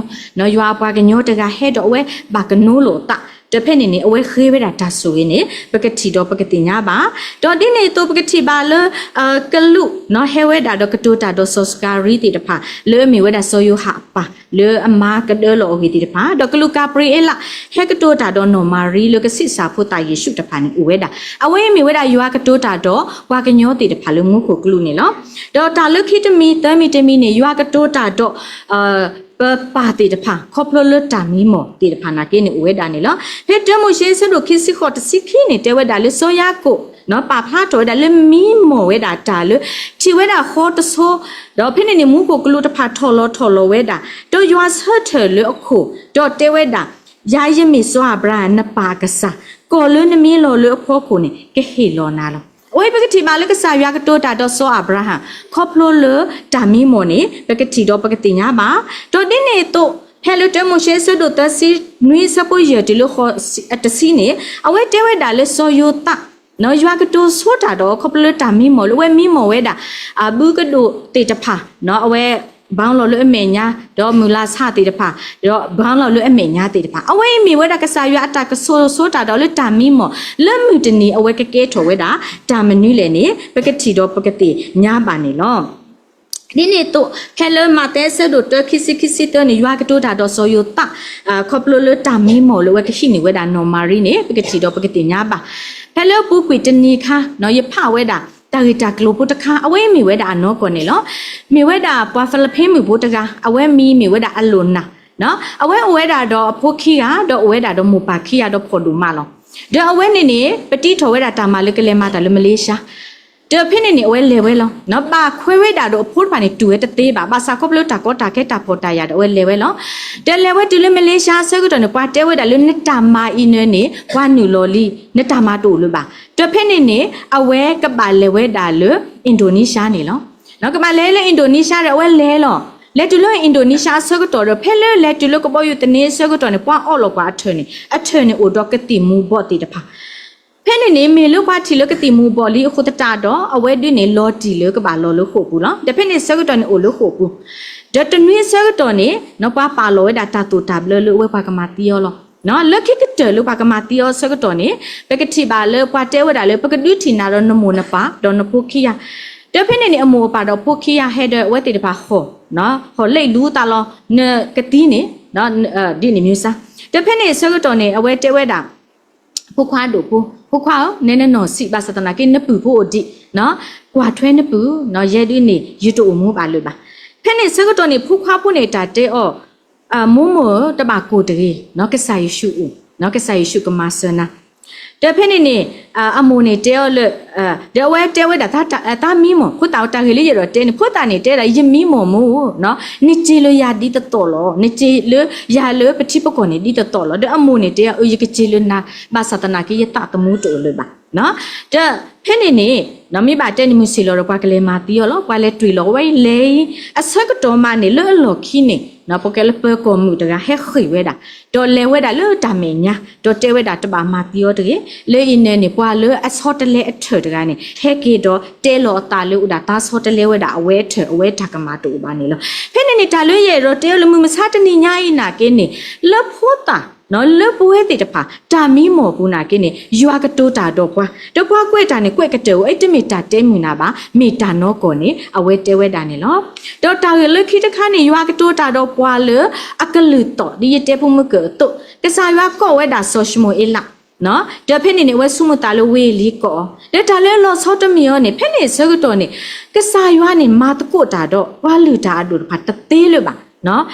ယွၤအပှၤကညီတဂၤဟဲဒီးအဝဲဘၣ်ကနိလိာ်အသး, ဒီးဖဲန့ၣ်န့ၣ် အဝဲဃ့ဝဲဒၣ်တၢ်ဆိၣ်ဂ့ၤန့ၣ် ပကထံၣ်ဒီးပကသ့ၣ်ညါဘၣ်. ဒီးဒ်န့ၣ်အသိးပကထံၣ်ဘၣ်လၢ ကလူးဟဲဝဲဒၣ်ဒီးကတိၤတၢ်ဒီးစီၤစကၤရံသ့ၣ်တဖၣ် လၢအမ့ၢ်ဝဲဒၣ်စီၤယိၤဟၣ်အပၢ် လၢအမါကဒၢလီၤအဂ့ၢ်သ့ၣ်တဖၣ်, ဒီးကလူးကၤဘြံၤအ့လး ဟဲကတိၤတၢ်ဒီးနီၢ်မၤရံလၢကဆံးစၢ်ဖိသၣ်ယ့ၣ်ၡူးတဖၣ်န့ၣ်အိၣ်ဝဲဒၣ်. အဝဲအံၤမ့ၢ်ဝဲဒၣ်ယွၤကတိၤတၢ်ဒီးပှၤကညီသ့ၣ်တဖၣ်လၢမူခိၣ်ကလူးန့ၣ်လီၤ. ဒီးတၢ်လၢခံတမံၤ သၢမံၤတမံၤန့ၣ် ယွၤကတိၤတၢ်ဒီး ပပၢ်သ့ၣ်တဖၣ် ခီဖျိလၢတၢ်မံမီၢ်သ့ၣ်တဖၣ်နာ်က့န့ၣ်အိၣ်ဝဲဒၣ်န့ၣ်လီၤ. ဖဲတၢမိၤၡ့အဆၢဒိၣ်ခံဆံဃိးတဆံခံန့ၣ် တဲဝဲဒၣ်လၢစီၤယၤကိာ် ပာ်ဖျါထီၣ်ဝဲဒၣ်လၢမံမီၢ်ဝဲဒၣ်တၢ်လၢ ထံၣ်ဝဲဒၣ်ဃီတဆိ, ဒီးဖဲန့ၣ်န့ၣ် မူခိၣ်ကလူးတဖၣ်ထီၣ်လီၤထီၣ်လီၤဝဲဒၣ်, ဒီးယွၤဆၢထၢၣ်လၢအခိၣ်, ဒီးတဲဝဲဒၣ်, ယၤယမ့ၢ်စီၤအၤဘြၤဟၣ်နပၢ်အကစၢ်, ကီၢ်လၢနမံလီၤလၢအဖီခိၣ်န့ၣ် ကဟ့ၣ်လီၤနၤလီၤ. အဝဲပကထံၣ်ဘၣ်လၢကစၢ်ယွၤကတိၤတၢ်ဒီးစီၤအၤဘြၤဟၣ် ခီဖျိလၢတၢ်မံမီၢ်န့ၣ် ပကထံၣ်ဒီးပကသ့ၣ်ညါဘၣ်. ဒီးဒ်န့ၣ်အသိး ဖဲလၢတၢမိၤၡ့အဆၢဒိၣ်သၢဆံနွံအဆၢဖိယဲၢ်တုၤလၢဃိးတဆံန့ၣ် အဝဲတဲဝဲဒၣ်လၢစီၤယိၤသး ယွၤကတိၤဆိတၢ်ဒီးခီဖျိလၢတၢ်မံမီၢ်လၢအဝဲမံမီၢ်ဝဲဒၣ် အဘုကဒိၣ်သ့ၣ်တဖၣ်, အဝဲ ဘၣ်လီၤလၢအမဲာ်ညါ, ဒီးမုၢ်လၢ်ဆၣ်သ့ၣ်တဖၣ်, ဒီးဘၣ်လီၤလၢအမဲာ်ညါသ့ၣ်တဖၣ်, အဝဲအံၤမ့ၢ်ဝဲဒၣ်ကစၢ်ယွၤအတၢ်ကဆိၣ်ဆိတၢ်ဒီးလၢတၢ်မံမီၢ် လၢမုၢ်တနံၤအဝဲကကဲထီၣ်ဝဲဒၣ် တၢ်မနုၤလဲၣ်န့ၣ် ပကထံၣ်ဒီးပကသ့ၣ်ညါဘၣ်န့ၣ်လီၤ. ဒ်န့ၣ်အသိး ဖဲလၢမးသဲအဆၢဒိၣ်တၢ ခံဆံခံဆံသၢန့ၣ် ယွၤကတိၤတၢ်ဒီးစီၤယိၤသး ခီဖျိလၢတၢ်မံမီၢ်လၢအဝဲကဟံးန့ၢ်ဝဲဒၣ်နီၢ်မၤရံန့ၣ် ပကထံၣ်ဒီးပကသ့ၣ်ညါဘၣ်. ဖဲလၢပူၤကွံာ်တနံၤအခါ ယဖးဝဲဒၣ် တၢ်ဂ့ၢ်တၢ်ကျိၤဖိတခါ အဝဲမ့ၢ်ဝဲဒၣ်အနီၢ်ကီၢ်န့ၣ်လီၤ. မ့ၢ်ဝဲဒၣ်ပှၤဖလပ့မုၣ်ဖိတဂၤ အဝဲမံၤမ့ၢ်ဝဲဒၣ်အလိၣ်နၢ်, အဝဲအိၣ်ဝဲဒၣ်ဒီးအဖိခံဂၤ ဒီးအိၣ်ဝဲဒၣ်ဒီးမိၢ်ပၢ်ခံဂၤဒီးဖှီၣ်ဒိၣ်မးလီၤ. ဒီးအဝဲန့ၣ်န့ၣ် ပတံထီၣ်ဝဲဒၣ်တၢ်မၤလၢကလဲၤမၤတၢ်လၢမလ့ၡါ ဒီးဖဲန့ၣ်န့ၣ် အဝဲလဲၤဝဲလီၤ. ဘၣ်ခွဲဝဲဒၣ်ဒီးအဖိတဖၣ်န့ၣ် တူၢ်ဝဲတသ့ဘၣ်. ဘၣ်ဆၣ်ခီဖျိတၢ်ကီတၢ်ခဲတၢ်ဖှီၣ်တၢ်ယာ်ဒီးအဝဲလဲၤဝဲလီၤ. ဒီးလဲၤဝဲတုၤလၢမလ့ၡါအဆၢကတီၢ်န့ၣ် ပှၤတဲဝဲဒၣ်လၢနတၢ်မၤအံၤနၢၤန့ၣ် ပှၤနုာ်လီၤလံ, နတၢ်မၤတအိၣ်လၢၤဘၣ်. ဒီးဖဲန့ၣ်န့ၣ် အဝဲကဘၣ်လဲၤဝဲဒၣ်လၢ အ့ၣ်ဒိၣ်နံၡါန့ၣ်လီၤ. ကဘၣ်လဲၤလၢအ့ၣ်ဒိၣ်နံၡါဒီးအဝဲလဲၤလီၤ. လဲၤတုၤလၢအ့ၣ်ဒိၣ်နံၡါအဆၢကတီၢ်ဒီး ဖဲလၢလဲၤတုၤလၢကဘီယူၤသန့အဆၢကတီၢ်န့ၣ် ပှၤအီၣ်လီၤကွၢ်အထၢၣ်န့ၣ် အထၢၣ်န့ၣ်အိၣ်ဒီးကသံၣ်မူၤဘှီးသ့ၣ်တဖၣ် ဖဲန့ၣ်န့ၣ် မ့ၢ်လၢပှၤထံၣ်လၢကသံၣ်မူၤဘှီးလံအဃိသတးဒီး အဝဲဒုးန့ၣ်လီၤတံၢ်လၢကဘၣ်လီၤလၢဃိာ်ပူၤလီၤ. ဒီးဖဲန့ၣ်ဆၢကတီၢ်န့ၣ်အိၣ်လၢဃိာ်ပူၤ, ဒီးတနွံအဆၢကတီၢ်န့ၣ် ပှၤပာ်လီၤဝဲဒၣ်တၢ်သိၣ်တၢ်ဘျၢလၢအဝဲပှၤကမၤသံအီၤလီၤ. လၢခံကတၢၢ်လၢပှၤကမၤသံအီၤအဆၢကတီၢ်န့ၣ် ပကထံၣ်ဘၣ်လၢပှၤတဲဝဲဒၣ်လၢ ပကဒုးထံၣ်နၤဒီးနမိၢ်နပၢ်ဒီးနဖိခံဂၤ, ဒီးဖဲန့ၣ်န့ၣ် အမိၢ်အပၢ်ဒီးအဖိခံဂၤဟဲဒီးအဝဲသ့ၣ်တဖၣ်ဟီၣ်, ဟီၣ်လၢအံၤလူသးလီၤ, နကသံန့ၣ် ဒ်န့ၣ်မ့ၢ်စါ. ဒီးဖဲန့ၣ်အဆၢကတီၢ်န့ၣ် အဝဲတဲဝဲဒၣ် ဖိခွါဒိၣ်ဖိ, ဖိခွါဧၢ, နဲနနီၢ်ဆံးဘၣ်ဆၣ်သနာ်က့ နပုၢ်ဖိအိၣ်ဒံး, ကွၢ်ထွဲနပုၢ်, ယဲဒုးန့ၣ် ယတအိၣ်မူဘၣ်လၢၤဘၣ်. ဖဲန့ၣ်ဆၢကတီၢ်န့ၣ် ဖိခွါဖိန့ၣ်တၢ်တဲအီၤ, မိၢ်မိၢ်ဧၢ, တဘၣ်ကိၢ်တဂ့ၤ, ကစၢ်ယ့ၣ်ၡူးအိၣ်, ကစၢ်ယ့ၣ်ၡူးကမၤစၢၤနၤ. ဒီးဖဲန့ၣ်န့ၣ် အမိၢ်န့ၣ်တဲအီၤလၢ ဒီးအဝဲတဲဝဲဒၣ် တၢ်မံမီၢ်, ဖိသၣ်တၢ်ဂ့ၢ်လၢယအဲၣ်ဒိးတဲန့ၣ် ဖိသၣ်န့ၣ်တဲဒၣ် ယမံမီၢ်မိၢ်ဧၢ, နစ့ၤလၢယၤဒ်သိးသိးလီၤ, နစ့ၤလၢယၤလၢပထံပကီၢ်န့ၣ်ဒ်သိးသိးလီၤ. ဒီးအမိၢ်န့ၣ်တဲအီၤ ယကစ့ၤလၢနၤ ဘၣ်ဆၣ်သနာ်က့ယသးသမူတအိၣ်လၢၤဘၣ်. ဒီးဖဲန့ၣ်န့ၣ် မ့ၢ်ဘၣ်တဲန့ၣ် မုၢ်ဆ့ၣ်လီၤဒီးပှၤကလဲၤမၤသံအီၤလီၤ. ပှၤလဲၤတွံၢ်လီၤဝဲလဲၤအံၤ အဆၢကတီၢ်မးန့ၣ် လၢအလီၢ်ခံန့ၣ်ပကဲလၢပၢၤကီၢ်မုၣ်တဂၤ ဟဲဃ့ၢ်ဝဲဒၣ်, ဒီးလဲၤဝဲဒၣ်လၢတၢ်မဲာ်ညါ, ဒီးတဲဝဲဒၣ်တဘၣ်မၤသံအီၤတဂ့ၤ, လၢအံၤနၢၤန့ၣ် ပှၤလၢအဆီတလဲအထၢၣ်တဂၤန့ၣ် ဟဲက့ၤဒီးတဲလီၤအသးလၢအိၣ်ဒၣ်တၢ်ဆီတလဲဝဲဒၣ်အဝဲအထၢၣ် အဝဲတၢ်ကမၣ်တအိၣ်ဘၣ်န့ၣ်လီၤ. ဖဲန့ၣ်န့ၣ် တၢ်လၢယအဲၣ်ဒိးတဲအီၤလၢမုၢ်မဆါတနံၤညါအံၤနာ်က့န့ၣ် လၢဖိသၣ် လၢပဝဲသ့ၣ်တဖၣ် တၢ်မံမီၢ်ပူၤနာ်က့န့ၣ် ယွၤကတိၤတၢ်ဒီးပှၤ, ဒီးပှၤကွဲးတၢ်န့ၣ် ကွဲးကတၢၢ်အီၤ အတမ့ၢ်တၢ်တဲမုာ်နၤဘၣ်, မ့ၢ်တၢ်နီၢ်ကီၢ်န့ၣ် အဝဲတဲဝဲဒၣ်န့ၣ်လီၤ. ဒီးတၢ်ဂ့ၢ်လၢခံတခါန့ၣ် ယွၤကတိၤတၢ်ဒီးပှၤလၢအကလုၢ်သီၣ် ဒ်ယတဲဖိမုၢ်ကၢၢ်အသိး, ကစၢ်ယွၤကိးဝဲဒၣ်စီၤၡမူၤအ့လး ဒီးဖဲန့ၣ်န့ၣ် အဝဲဆိကမိၣ်သးလၢဝ့ၢ်အလံၤကိးအီၤ, ဒီးတၢ်လၢလီၤဆီတမ့ၢ်အီၤန့ၣ် ဖဲန့ၣ်အဆၢကတီၢ်န့ၣ် ကစၢ်ယွၤန့ၣ် မၤသကိးတၢ်ဒီးပှၤလုၢ်တၢ်အဒိၣ်တဖၣ်တသ့လၢၤဘၣ်.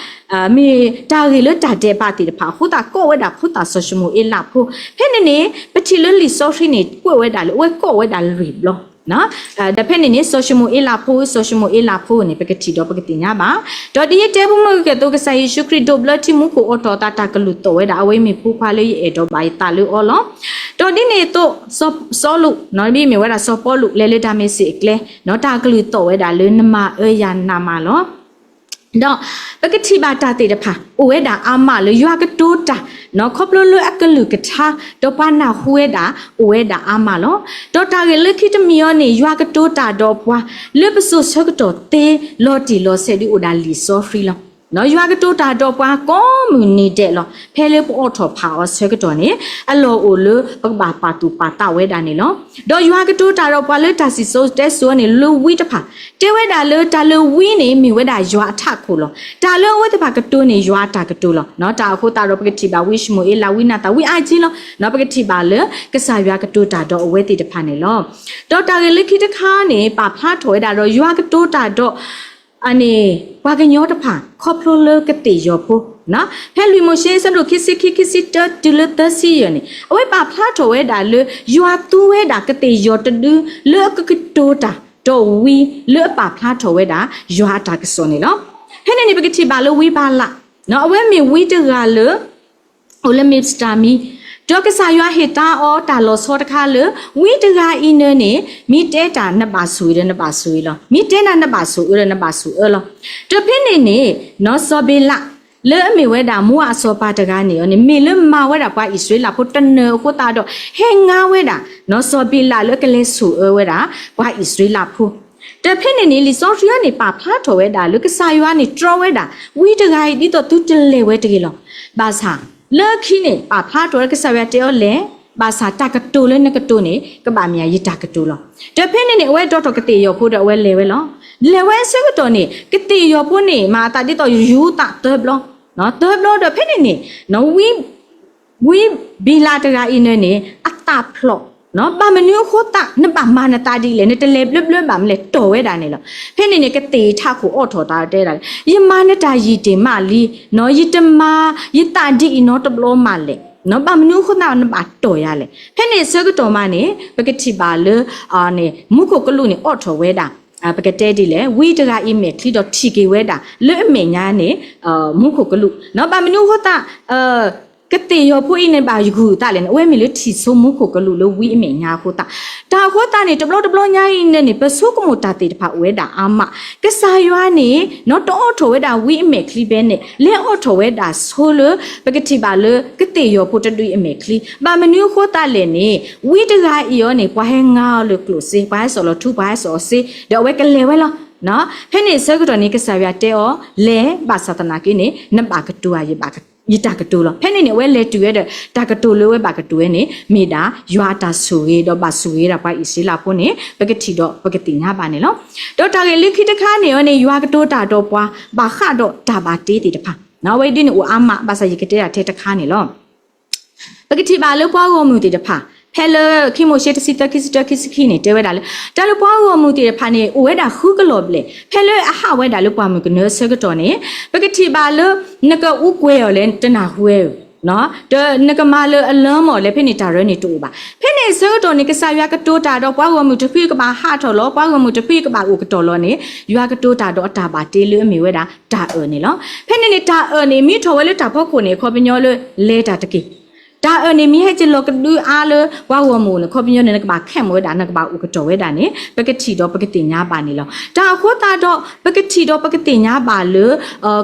မ့ၢ်တၢ်ဂ့ၢ်လၢတၢ်ဒဲးဘးသ့ၣ်တဖၣ်အဃိသတး ကိးဝဲဒၣ်ဖိသၣ်စီၤၡမူၤအ့လးဖိ, ဖဲန့ၣ်န့ၣ် ပထံၣ်လၢလံာ်စီဆှံန့ၣ် ကွဲးဝဲဒၣ်လၢအဝဲကိးဝဲဒၣ်လွံၢ်ဘျီ ဒီးဖဲန့ၣ်န့ၣ် စီၤၡမူၤအ့လးဖိဧၢ, စီၤၡမူၤအ့လးဖိန့ၣ် ပကထံၣ်ဒီးပကသ့ၣ်ညါဘၣ်. ဒီးဒ်ယတဲဖိမုၢ်ကၢၢ်အသိး ကစၢ်ယ့ၣ်ၡူးခရံာ်ဒိးဘျၢထံမူခိၣ်အိးထီၣ်အသး တၢ်ကလုၢ်သီၣ်ဝဲဒၣ် အဝဲမ့ၢ်ဖိခွါလၢယအဲၣ်ဒိးဘၣ်ယသးလၢအီၤလီၤ. ဒီးဒ်န့ၣ်အသိး စီၤလူး မ့ၢ်ဝဲဒၣ်စီၤပီလူး လဲၤလၢဒၤမ့းစ့းအကျဲ တၢ်ကလုၢ်သီၣ်ဝဲဒၣ်လၢနမၤအၢယၤနးမးလီၤ. ဒီးပကထံၣ်ဘၣ်တၢ်သ့ၣ်တဖၣ် အိၣ်ဝဲဒၣ်အါမးလၢယွၤကတိၤတၢ် ခီဖျိလၢအကလုၢ်ကထါ ဒီးပှၤနၢ်ဟူဝဲဒၣ် အိၣ်ဝဲဒၣ်အါမးလီၤ. ဒီးတၢ်ဂ့ၢ်လၢခံတမံၤအံၤန့ၣ် ယွၤကတိၤတၢ်ဒီးပှၤ လၢပစိၤဆၢကတီၢ်သ့လီၤတံၢ်လီၤဆဲးဒ်အိၣ်ဒၣ်လံာ်စီဆှံလီၤ. ယွၤကတိၤတၢ်ဒီးပှၤကိးမုၢ်နံၤဒဲးလီၤ. ဖဲလၢပအိးထီၣ်ဖးအီၤဆၢကတီၢ်န့ၣ် အလီၢ်အိၣ်လၢပကဘၣ်ပာ်သူၣ်ပာ်သးဝဲဒၣ်န့ၣ်လီၤ. ဒီးယွၤကတိၤတၢ်ဒီးပှၤလၢတၢ်စံၣ်စိၤတဲစိၤန့ၣ် လၢဝံတဖၣ် တဲဝဲဒၣ်လၢတၢ်လၢဝံန့ၣ် မ့ၢ်ဝဲဒၣ်ယွၤအထးခိၣ်လီၤ. တၢ်လၢအဝဲသ့ၣ်တဖၣ်ကတိၤန့ၣ် ယွၤအတၢ်ကတိၤလီၤ. တၢ်အဃိသတးဒီး ပကထံၣ်ဘၣ်ဝံၡမူၤအ့လး ဝံနၤသၣ် ဝံအါကၠံလီၤ. ပကထံၣ်ဘၣ်လၢ ကစၢ်ယွၤကတိၤတၢ်ဒီးအဝဲသ့ၣ်တဖၣ်န့ၣ်လီၤ. ဒီးတၢ်ဂ့ၢ်လၢခံတခါန့ၣ် ပာ်ဖျါထီၣ်ဝဲဒၣ်ဒီး ယွၤကတိၤတၢ်ဒီး အန့ၣ် ပှၤကညီတဖၣ် ခီဖျိလၢကသ့ၣ်ယီၤဖိ ဖဲလွံၢ်မိၤၡ့ အဆၢဒိၣ်ခံဆံခံ ခံဆံတၢတုၤလၢသၢဆံယဲၢ်န့ၣ် အဝဲပာ်ဖျါထီၣ်ဝဲဒၣ်လၢ ယွၤသူဝဲဒၣ်ကသ့ၣ်ယီၤတဒု လၢအကကတိၤတၢ်ဒီးဝံ လၢအပာ်ဖျါထီၣ်ဝဲဒၣ် ယွၤအတၢ်ကစီၣ်န့ၣ်လီၤ. ဖဲန့ၣ်န့ၣ် ပကထံၣ်ဘၣ်လၢဝံဘၤလး အဝဲမ့ၢ်ဝံတဂၤလၢ အိၣ်လၢမ့ၢ်ပစတၢ်မံ ဒီးကစၢ်ယွၤဟ့ၣ်သါအီၤတၢ်လီၤဆီတခါလၢ ဝံတဂၤအံၤန့ၣ်န့ၣ် မ့ၢ်တဲတၢ်နဘၣ်ဆိၣ်ဂ့ၤဒီးနဘၣ်ဆိၣ်ဂ့ၤလီၤ. မ့ၢ်တဲနၤနဘၣ်ဆိၣ်အၢဒီးနဘၣ်ဆိၣ်အၢလီၤ. ဒီးဖဲန့ၣ်န့ၣ် နီၢ်စီၤဘ့းလး လၢအမ့ၢ်ဝဲဒၣ်မိၤအၣ်စီၤပၤတဂၤန့ၣ်အီၤန့ၣ် မ့ၢ်လၢမၤဝဲဒၣ်ပှၤအံၣ်စရ့လးဖိတနၢၤအဃိသတးဒီး ဟဲငါဝဲဒၣ် နီၢ်စီၤဘ့းလးလၢအကလဲၤဆိၣ်အၢဝဲဒၣ် ပှၤအံၣ်စရ့လးဖိ ဒီးဖဲန့ၣ်န့ၣ် လံာ်စီဆှံန့ၣ် ပာ်ဖျါထီၣ်ဝဲဒၣ်လၢကစၢ်ယွၤန့ၣ်တြီဝဲဒၣ် ဝံတဂၤအံၤ ဒ်သိးသုတလဲၤဝဲတဂ့ၤလီၤ. ဘၣ်ဆၣ် လၢခံန့ၣ် ပာ်ဖျါထီၣ်လၢကစၢ်ယွၤတဲအီၤလဲၤ, ဘၣ်ဆၣ်တၢ်ကတိၤလၢနကတိၤန့ၣ် ကဘၣ်မ့ၢ်ယတၢ်ကတိၤလီၤ. ဒီးဖဲန့ၣ်န့ၣ် အဝဲဒိးထီၣ်ကသ့ၣ်ယီၤဖိဒီးအဝဲလဲၤဝဲလီၤ. လဲၤဝဲအဆၢကတီၢ်န့ၣ် ကသ့ၣ်ယီၤဖိန့ၣ် မၤအသးဒ်သိးယူၤသးသၢဘျီ, သၢဘျီဒီးဖဲန့ၣ်န့ၣ် ဝံ ဝံဘ့းလးတဂၤအံၤန့ၣ်န့ၣ် အသးဖျိး, ဘၣ်မနုၤအဃိသတး နဘၣ်မၤနသးဒ်လဲၣ်, နတလဲၤဘျၢဘျၢဘၣ်မနုၤလဲၣ် တီၢ်ဝဲဒၣ်န့ၣ်လီၤ. ဖဲန့ၣ်န့ၣ် ကသ့ၣ်အံၤထးခိၣ်အိးထီၣ်သးတဲဒၣ်, ယမၤနတၢ်ယံာ်တ့ၢ်မးလံ, ယတမၤ ယသးဒ်အံၤနီတဘျီမးလဲၣ်, ဘၣ်မနုၤအဃိသတး နဘၣ်တီၢ်ယၤလဲၣ်. ဖဲန့ၣ်အဆၢကတီၢ်မးန့ၣ် ပကထံၣ်ဘၣ်လၢ မူခိၣ်ကလူးန့ၣ်အိးထီၣ်ဝဲဒၣ် ပကတဲဒ်လဲၣ်, ဝံတဂၤအံၤမဲာ်ချံဒီးထံၣ်က့ၤဝဲဒၣ် လၢအမဲာ်ညါန့ၣ် မူခိၣ်ကလူး, ဘၣ်မနုၤအဃိသတး ကသ့ၣ်ယီၤဖိအံၤန့ၣ်ဘၣ်ဂုာ်အသးလဲၣ်န့ၣ် အဝဲမ့ၢ်လၢထံၣ်ဆိမူခိၣ်ကလူးလၢဝံအမဲာ်ညါအဃိသတး, တၢ်အဃိသတးန့ၣ် တဘျီတဘျီညါအံၤန့ၣ်န့ၣ် ပဆိကမိၣ်တၢ်သ့ၣ်တဖၣ်အိၣ်ဝဲဒၣ်အါမး, ကစၢ်ယွၤန့ၣ် နီၢ်တအိးထီၣ်ဝဲဒၣ်ဝံအမဲာ်ချံဖဲန့ၣ် လဲၤအိးထီၣ်ဝဲဒၣ်ဆိလၢ ပကထံၣ်ဘၣ်လၢကသ့ၣ်ယီၤဖိတဒုအံၤအမဲာ်ချံ, ဘၣ်မနုၤအဃိသတးလဲၣ်န့ၣ် ဝံတဂၤအံၤအီၤန့ၣ် ပှၤဟဲငါအီၤလၢကျိၣ်စ့, ပှၤဟဲစိာ်လီၤထူ, ပှၤဟဲစိာ်အီၤစ့, ဒီးအဝဲကလဲၤဝဲလီၤ. ဖဲန့ၣ်အဆၢကတီၢ်န့ၣ် ကစၢ်ယွၤတဲအီၤ လဲၤဘၣ်ဆၣ်သနာ်က့န့ၣ် နဘၣ်ကတိၤဧါ ယတၢ်ကတိၤလီၤ. ဖဲန့ၣ်န့ၣ် အဝဲလဲၤတုၤဝဲဒီး တၢ်ကတိၤလၢအဝဲဘၣ်ကတိၤဝဲန့ၣ် မ့ၢ်ဒၣ်ယွၤအတၢ်ဆိၣ်ဂ့ၤ ဒီးဘၣ်ဆိၣ်ဂ့ၤဝဲဒၣ်ပှၤအံၣ်စရ့လးဖိန့ၣ် ပကထံၣ်ဒီးပကသ့ၣ်ညါဘၣ်န့ၣ်လီၤ. ဒီးတၢ်ဂ့ၢ်လၢခံတခါန့ၣ်အီၤန့ၣ် ယွၤကတိၤတၢ်ဒီးပှၤ ဘၣ်ဃးဒီးတၢ်ဘၣ်တ့သ့ၣ်တဖၣ်, အဝဲဒ်န့ၣ်အိၣ်အါမး ဘၣ်ဆၣ်ယကတဲဒၣ်ထဲတခါန့ၣ်လီၤ. ပကထံၣ်ဘၣ်လၢပှၤဂီၢ်မုၢ်သ့ၣ်တဖၣ် ဖဲလၢခံမိၤၡ့တဆံသၢ ခံဆံတၢ ခံဆံခံန့ၣ် တဲဝဲဒၣ်လၢ တၢ်လၢပှၤဂီၢ်မုၢ်သ့ၣ်တဖၣ်န့ၣ် အိၣ်ဝဲဒၣ်ဃုကလီၢ်ဘျဲၣ်, ဖဲလၢအဟးဝဲဒၣ်လၢပှၢ်မုၢ်ကနၢအဆၢကတီၢ်န့ၣ် ပကထံၣ်ဘၣ်လၢ နကအူကွဲၤအီၤလဲၣ် တနၢ်ဟူဝဲဧၢ, ဒီးနကမၤလၢအလၢမီၢ်လဲၣ် ဖဲန့ၣ်တၢ်ရၢန့ၣ်တအိၣ်ဘၣ်. ဖဲန့ၣ်အဆၢကတီၢ်န့ၣ် ကစၢ်ယွၤကတိၤတၢ်ဒီးပှၤဂီၢ်မုၢ်တဖုကဘၣ်ဟးထီၣ်လီၤ, ပှၤဂီၢ်မုၢ်တဖုကဘၣ်အိၣ်ကတီၢ်လီၤန့ၣ် ယွၤကတိၤတၢ်ဒီးအတၢ်ဘၣ်တ့လၢအမ့ၢ်ဝဲဒၣ်တၢ်အၢၣ်န့ၣ်လီၤ. ဖဲန့ၣ်န့ၣ် တၢ်အၢၣ်န့ၣ် မ့ၢ်ထီၣ်ဝဲလၢတၢ်ဖီခိၣ်န့ၣ် အခီပညီလၢ လဲၤတၢ်တက့ၢ်. တၢ်အၢၣ်န့ၣ်မ့ၢ်ဟဲက့ၤလီၤကဒုအါလၢပှၤဂီၢ်မုၢ်အိၣ်န့ၣ် ခီပညီန့ၣ် နကဘၣ်ခဲးမးဝဲဒၣ် နကဘၣ်အိၣ်ကတီၢ်ဝဲဒၣ်န့ၣ် ပကထံၣ်ဒီးပကသ့ၣ်ညါဘၣ်န့ၣ်လီၤ. တၢ်အဃိသတးဒီး ပကထံၣ်ဒီးပကသ့ၣ်ညါဘၣ်လၢ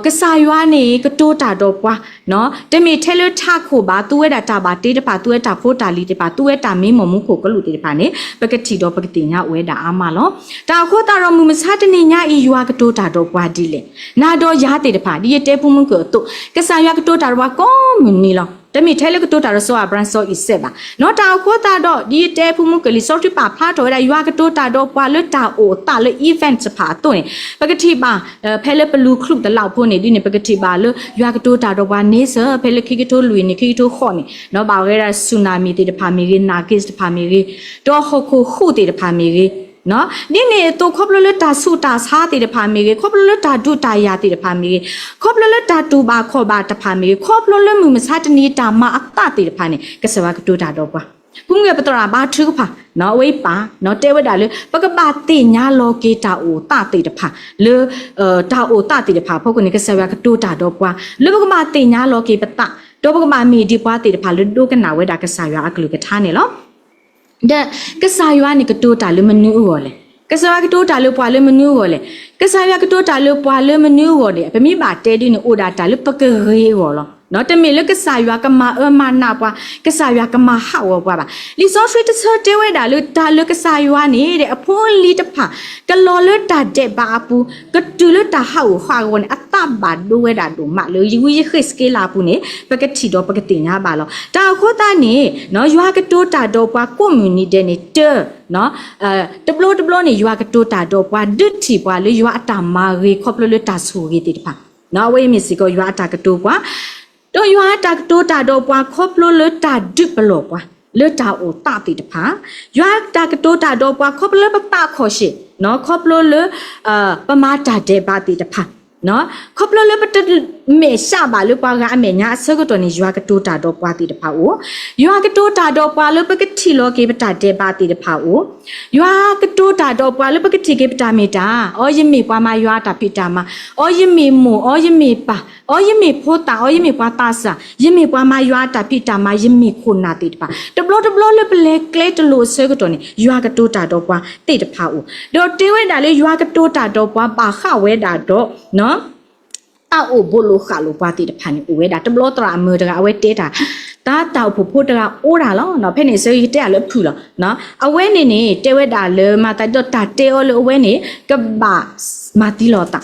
ကစၢ်ယွၤန့ၣ် ကတိၤတၢ်ဒီးပှၤ တမ့ၢ်ထဲလၢထးခိၣ်ဘၣ်, သူဝဲဒၣ်တၢ်ဘၣ်တ့တဖၣ်, သူဝဲတၢ်ဖိတၢ်လံၤသ့ၣ်တဖၣ်, သူဝဲတၢ်မံမီၢ်မူခိၣ်ကလူးသ့ၣ်တဖၣ်န့ၣ် ပကထံၣ်ဒီးပကသ့ၣ်ညါအိၣ်ဝဲဒၣ်အါမးလီၤ. တၢ်အဃိသတးဒီး မုၢ်မဆါတနံၤညါအံၤ ယွၤကတိၤတၢ်ဒီးပှၤဒ်လဲၣ်. နၤဒီးယၤသ့ၣ်တဖၣ် ဒ်ယတဲဖိမုၢ်ကၢၢ်အသိး, ကစၢ်ယွၤကတိၤတၢ်ဒီးပှၤကိးမုၢ်နံၤလီၤ. တမ့ၢ်ထဲလၢကတိၤတၢ်ဒီးစီၤအၤဘြၤဟၣ် စီၤအံၤစဲးဘၣ်. နီၢ်တၢ်အဃိသတးဒီး ဒ်ယတဲဖိမုၢ်ကၢၢ်လံာ်စီဆှံပာ်ဖျါထီၣ်ဝဲဒၣ် ယွၤကတိၤတၢ်ဒီးပှၤလၢတၢ်အိၣ်သးလၢ event တဖၣ်အသိးန့ၣ် ပကထံၣ်ဘၣ် ဖဲလၢပလူၤချုးတလးဖိန့ၣ် ဒ်န့ၣ် ပကထံၣ်ဘၣ်လၢ ယွၤကတိၤတၢ်ဒီးပှၤန့ဆၢၣ် ဖဲလၢခံကထိလွံၢ်နံၣ် ခံကထိဃိးနံၣ် ဘၣ်ဝဲဒၣ် tsunami သ့ၣ်တဖၣ်မ့ၢ်ဂ့ၤ, နာ်က့တဖၣ်မ့ၢ်ဂ့ၤ, ဒီးဟီၣ်ခိၣ်ဟူးသ့ၣ်တဖၣ်မ့ၢ်ဂ့ၤ, ဒ်န့ၣ်အသိး ခီဖျိလၢတၢ်ဆူးတၢ်ဆါသ့ၣ်တဖၣ်မ့ၢ်ဂ့ၤ, ခီဖျိလၢတၢ်ဒုးတၢ်ယၤသ့ၣ်တဖၣ်မ့ၢ်ဂ့ၤ, ခီဖျိလၢတၢ်တူၢ်ဘၣ်ခီၣ်ဘၣ်တဖၣ်မ့ၢ်ဂ့ၤ, ခီဖျိလၢမုၢ်မဆါတနံၤတၢ်မၤအသးသ့ၣ်တဖၣ်န့ၣ် ကစၢ်ယွၤကတိၤတၢ်ဒီးပှၤ ပမ့ၢ်ပသရၣ်ဘါထုကဖၣ် အဝဲအံၤပာ် တဲဝဲဒၣ်လၢ ပကဘၣ်သ့ၣ်ညါလီၤက့ၤတၢ်အိၣ်သးသ့ၣ်တဖၣ် လၢ တၢ်အိၣ်သးသ့ၣ်တဖၣ်အဖီခိၣ်န့ၣ် ကစၢ်ယွၤကတိၤတၢ်ဒီးပှၤ လၢပကဘၣ်သ့ၣ်ညါလီၤက့ၤပသး ဒီးပကဘၣ်မ့ၢ်ဒ်ပှၤသ့ၣ်တဖၣ်လၢဒိကနၣ်ဝဲဒၣ်ကစၢ်ယွၤအကလုၢ်ကထါန့ၣ်လီၤ. ဒီးကစၢ်ယွၤန့ၣ်ကတိၤတၢ်လၢမနုၤအဂီၢ်လဲၣ်. ကစၢ်ယွၤကတိၤတၢ်လၢပှၤလၢမနုၤအဂီၢ်လဲၣ်. ကစၢ်ယွၤကတိၤတၢ်လၢပှၤလၢမနုၤအဂီၢ်န့ၣ် ပမ့ၢ်ဘၣ်တဲဒ်န့ၣ် အိၣ်ဒၣ်တၢ်လၢပကဂ့ၤအဂီၢ်လီၤ. တမ့ၢ်လၢကစၢ်ယွၤကမၤအၢမၤနးပှၤ, ကစၢ်ယွၤကမၤဟးဂီၤပှၤဘၣ်. လံာ်စီဆှံတဆၢတဲဝဲဒၣ်လၢတၢ်လၢကစၢ်ယွၤန့ၣ် အဖိအလံၤတဖၣ် ကလီၤလၢတၢ်ဒဲးဘးအပူၤ ကတုၤလၢတၢ်ဟးဂူာ်ဟးဂီၤန့ၣ် အသးဘၣ်ဒိဝဲဒၣ်ဒိၣ်မးလၢ ယဝံယဃ့ၢ်စက့လးအပူၤန့ၣ် ပကထံၣ်ဒီးပကသ့ၣ်ညါဘၣ်လီၤ. တၢ်အဃိသတးန့ၣ် ယွၤကတိၤတၢ်ဒီးပှၤကိးမုၢ်နံၤဒဲးန့ၣ် တၢ တဘျီတဘျီန့ၣ် ယွၤကတိၤတၢ်ဒီးပှၤ ဒုးထံၣ်ပှၤလၢယွၤအတၢ်မၤဂ့ၤခီဖျိလၢတၢ်ဆိၣ်ဂ့ၤသ့ၣ်တဖၣ်, အဝဲအံၤမ့ၢ်စ့ၢ်ကီးယွၤအတၢ်ကတိၤပှၤ, ဒီးယွၤအတၢ်ကတိၤတၢ်ဒီးပှၤခီဖျိလၢတၢ်ဒုးပလီၢ်ပှၤ လၢတၢ်အိၣ်သးသ့ၣ်တဖၣ်, ယွၤအတၢ်ကတိၤတၢ်ဒီးပှၤခီဖျိလၢပသးခီၣ်ရှ့ၣ်, ခီဖျိလၢ ပမၤတၢ်ဒဲးဘးသ့ၣ်တဖၣ်, ခီဖျိလၢပတမဲာ်ဆှးဘၣ်လၢပှၤဂၤအမဲာ်ညါအဆၢကတီၢ်န့ၣ် ယွၤကတိၤတၢ်ဒီးပှၤသ့ၣ်တဖၣ်အိၣ်, ယွၤကတိၤတၢ်ဒီးပှၤလၢပကထံၣ်လီၤက့ၤပတၢ်ဒဲးဘးသ့ၣ်တဖၣ်အိၣ်, ယွၤကတိၤတၢ်ဒီးပှၤလၢပကထံၣ်က့ၤပတၢ်မ့ၢ်တၢ်, အီ ယမ့ၢ်ပှၤမၤယွၤအတၢ်ဖံးတၢ်မၤ, အီ ယမ့ၢ်မိၢ်, အီ ယမ့ၢ်ပၢ်, အီ ယမ့ၢ်ဖိသၣ်, အီ ယမ့ၢ်ပှၤသးစၢ်, ယမ့ၢ်ပှၤမၤယွၤအတၢ်ဖံးတၢ်မၤ, ယမ့ၢ်ခိၣ်နၢ်သ့ၣ်တဖၣ်, တဘျီတဘျီလၢပလဲၤကျဲတလိၤအဆၢကတီၢ်န့ၣ် ယွၤကတိၤတၢ်ဒီးပှၤသ့ၣ်တဖၣ်အိၣ်, ဒီးတဲဝဲဒၣ်လၢယွၤကတိၤတၢ်ဒီးပှၤဘၣ်ဃးဝဲဒၣ်ဒီး တၢ်အိၣ်ဘူးလိာ်ဃာ်လိာ်ပှၤသ့ၣ်တဖၣ်န့ၣ် အိၣ်ဝဲဒၣ် တဘျီသရၣ်အမုၢ်တဂၤ အဝဲတဲတၢ်, တၢ် တၢ်အိၣ်ဖှိၣ်ဖိတဂၤအိၣ်ဒၣ်လီၤ. ဖဲန့ၣ်အဆၢကတီၢ် ယတဲအီၤလၢအဖုၣ်လီၤ. အဝဲန့ၣ်န့ၣ် တဲဝဲဒၣ်လၢမၤသးဒ်သိးတၢ်တဲအီၤလၢအဝဲန့ၣ် ကဘၣ်မၤသံလီၤအသး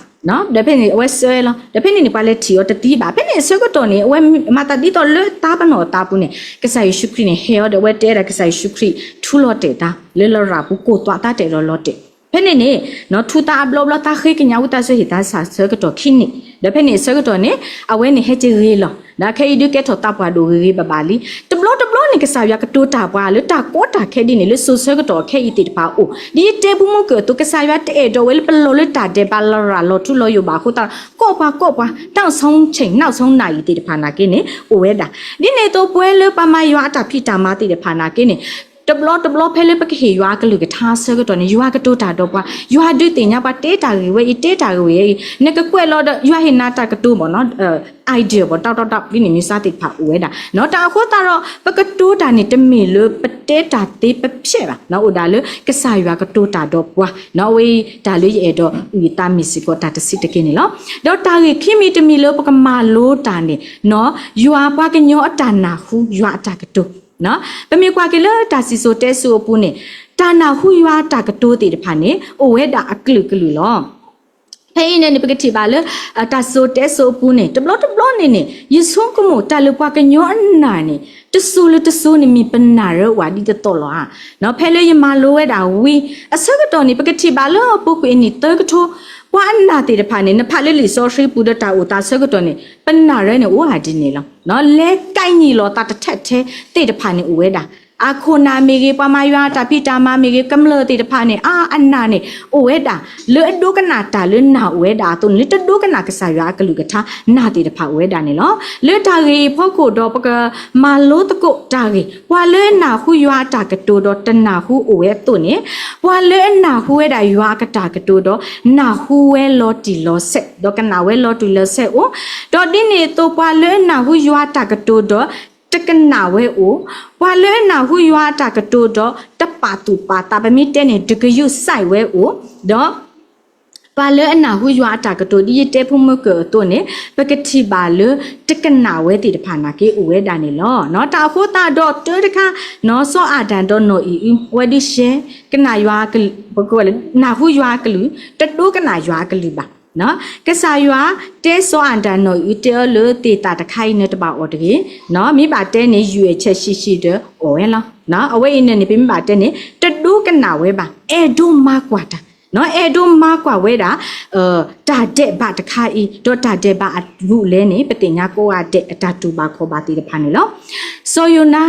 ဒီးဖဲန့ၣ် အဝဲစၢလီၤ. ဒီးဖဲန့ၣ်န့ၣ် ပှၤလဲၤထံၣ်အီၤတသံဘၣ်. ဖဲန့ၣ်အဆၢကတီၢ်န့ၣ် အဝဲမၤသးဒ်သိးလၢတၢ်ပနီၣ်အသးပူၤန့ၣ် ကစၢ်ယ့ၣ်ၡူးခရံာ်န့ၣ် ဟဲအီၤဒီး အဝဲတဲဒၣ်ကစၢ်ယ့ၣ်ၡူးခရံာ် ထူလီၤတဲာ်တၢ် လၢလရာ်ပူၤ ကိၢ်သွးတၢ်တဲာ်ဒီးလီၤတဲာ် ဖဲန့ၣ်န့ၣ် ထူသးအဘျီဘျီ သးဃ့ကညးဝံသးစူၤဟ့ၣ်သးဆၢကတီၢ်ခံနံၣ်, ဒီးဖဲန့ၣ်အဆၢကတီၢ်န့ၣ် အဝဲန့ၣ်ဟဲက့ၤဂ့ၤလီၤ. ဒီးခဲအံၤဒုးကဲထီၣ်သးပှၢ်ဒိၣ်ဂ့ၤဂ့ၤဘၣ်ဘၣ်လံ. တဘျီတဘျီန့ၣ် ကစၢ်ယွၤကတိၤတၢ်ပှၤလၢတၢ်ကီတၢ်ခဲဒ်န့ၣ် လၢစိၤဆၢကတီၢ်အခဲအံၤသ့ၣ်တဖၣ်အိၣ်. ဒ်ယတဲပူမူကၢၢ်အသိး ကစၢ်ယွၤတအဲၣ်ဒိးဝဲလၢပလီၤလၢတၢ်ဒဲးဘးလရာ်လီၤထူလီၤယိာ်ဘၣ်အဃိသတး ကိးပှၤကိးပှၤ နောက်ဆုံးချိန် နောက်ဆုံးနာရီ သ့ၣ်တဖၣ်နာ်က့န့ၣ် အိၣ်ဝဲဒၣ်. ဒ်န့ၣ်အသိးပဝဲလၢပှၤမၤယွၤအတၢ်ဖံးတၢ်မၤသ့ၣ်တဖၣ်နာ်က့န့ၣ် တဘျီတဘျီဖဲလၢပကဟ့ၣ်ယွၤအကလုၢ်ကထါအဆၢကတီၢ်န့ၣ် ယွၤကတိၤတၢ်ဒီးပှၤ, ယွၤဒုးသ့ၣ်ညါပှၤ တဲတၢ်ဂ့ၢ်ဝဲအံၤ တဲတၢ်ဂ့ၢ်ဝဲအံၤ နကကွဲးလီၤဒီး ယွၤဟ့ၣ်နၤတၢ်ကတိၤဘၣ် idea ဘၣ် တၢ်တၢ်တၢ် ဒ်န့ၣ်မ့ၢ်စါသ့ၣ်တဖၣ်အိၣ်ဝဲဒၣ်. တၢ်အဃိသတးဒီး ပကတိၤတၢ်န့ၣ် တမ့ၢ်လၢပတဲတၢ်သ့ပဖျဲးဘၣ်, အိၣ်ဒၣ်လၢကစၢ်ယွၤကတိၤတၢ်ဒီးပှၤ အဝဲအံၤတၢ်လၢယအဲၣ်ဒိးအုၣ်ယသးမ့ၢ်စ့ၢ်ကီးတၢ်တဆံးတက့ၢ်န့ၣ်လီၤ. ဒီးတၢ်ဂ့ၢ်ခံမံၤတမံၤလၢပကမၤလိတၢ်န့ၣ် ယွၤပှၤကညီအတၢ်နၢ်ဟူယွၤအတၢ်ကတိၤ ပမ့ၢ်ကွၢ်က့ၤလၢတၢ်စံၣ်စိၤတဲစိၤအပူၤန့ၣ် တၢ်နၢ်ဟူယွၤအတၢ်ကတိၤသ့ၣ်တဖၣ်န့ၣ် အိၣ်ဝဲဒၣ်အကလုာ်ကလုာ်လီၤ. ဖဲအံၤန့ၣ်န့ၣ် ပကထံၣ်ဘၣ်လၢ တၢ်စံၣ်စိၤတဲစိၤအပူၤန့ၣ် တဘျီတဘျီန့ၣ်န့ၣ် ယဆိကမိၣ်တၢ်လၢပှၤကညီအနၢ်န့ၣ် တစိၤလၢတစိၤန့ၣ်မ့ၢ်ပနၢ်ရၢဝဲဒ်သိးသိးလီၤဧါ. ဖဲလၢယမၤလိဝဲဒၣ်ဝံၤ အဆၢကတီၢ်န့ၣ် ပကထံၣ်ဘၣ်လၢအပူၤကွံာ်အနံၣ်သၢကထိ ပှၤအနၢ်သ့ၣ်တဖၣ်န့ၣ် နဖးလၢလံာ်စီဆှံပူၤဒီးတၢ်အိၣ်သးဆၢကတီၢ်န့ၣ် ပနၢ်ရၢန့ၣ်အိၣ်ဧါဒ်န့ၣ်လီၤ. လဲၤကဲနံၣ်လီၤသးတထဲးထဲးသ့ၣ်တဖၣ်န့ၣ်အိၣ်ဝဲဒၣ်. အခိၣ်နၢ်မ့ၢ်ဂ့ၤ ပှၤမၤယွၤအတၢ်ဖံးတၢ်မၤမ့ၢ်ဂ့ၤ ကမျၢၢ်သ့ၣ်တဖၣ်န့ၣ် အါအနၢ်န့ၣ် အိၣ်ဝဲဒၣ် လၢအဒိကနၣ်တၢ်လၢနၢ်အိၣ်ဝဲဒၣ်အသိးန့ၣ် လၢတဒိကနၣ်ကစၢ်ယွၤအကလုၢ်ကထါနၢ်သ့ၣ်တဖၣ်အိၣ်ဝဲဒၣ်န့ၣ်လီၤ. လၢတၢ်ဂ့ၢ်အံၤအဖီခိၣ်ဒီး ပကမၤလိသကိးတၢ်ဂ့ၢ် ပှၤလၢအနၢ်ဟူယွၤအတၢ်ကတိၤဒီးတနၢ်ဟူအိၣ်ဝဲအသိးန့ၣ် ပှၤလၢအနၢ်ဟူဝဲဒၣ်ယွၤအတၢ်ကတိၤဒီး နၢ်ဟူဝဲလီၤတံၢ်လီၤဆဲး ဒီးကနၣ်ဝဲလီၤတံၢ်လီၤဆဲးအိၣ်, ဒီးဒ်န့ၣ်အသိးပှၤလၢအနၢ်ဟူယွၤအတၢ်ကတိၤဒီး တ တကနၣ်ဝဲအိၣ်, ပှၤလၢအနၢ်ဟူယွၤအတၢ်ကတိၤဒီးတပာ်သူၣ်ပာ်သး ပမ့ၢ်တဲန့ၣ် တကယူးစဲးဝဲအိၣ်, ဒီး ပှၤလၢအနၢ်ဟူယွၤအတၢ်ကတိၤ ဒ်ယတဲဖိမုၢ်ကၢၢ်အသိးန့ၣ် ပကထံၣ်ဘၣ်လၢ တကနၣ်ဝဲသ့ၣ်တဖၣ်နာ်က့အိၣ်ဝဲဒၣ်န့ၣ်လီၤ. တၢ်အဃိသတးဒီးတၢ်တခါ နီၢ်စီၤအၤဒၣ်ဒီးနီၢ်အံၤအု အဝဲဒုးရှဲ ကနၣ်ယွၤ ပကနၢ်ဟူယွၤအကလုၢ်, တဒိကနၣ်ယွၤအကလုၢ်ဘၣ်. ကစၢ်ယွၤတဲစီၤအၤဒၣ်နီၢ်အံၤအု တဲအီၤလၢသ့ၣ်သၣ်တခါအံၤ နတဘၣ်အီၣ်တဂ့ၤ, မ့ၢ်ဘၣ်တဲန့ၣ် ယုၢ်အဲၣ်ဆဲးဆံးဆံးဒီးအီၣ်ဝဲလီၤ. အဝဲအံၤန့ၣ်န့ၣ် ပမ့ၢ်ဘၣ်တဲန့ၣ် တဒိကနၣ်ဝဲဘၣ်, အဲၣ်ဒိးမၤကွၢ်တၢ်, အဲၣ်ဒိးမၤကွၢ်ဝဲဒၣ် တၢ်ဒဲးဘးတခါအံၤ ဒီးတၢ်ဒဲးဘးအဘူးအလဲန့ၣ် ပသ့ၣ်ညါကိးဂၤဒဲး အတၢ်တူၢ်ဘၣ်ခီၣ်ဘၣ်သ့ၣ်တဖၣ်န့ၣ်လီၤ. စီၤယိၤနါ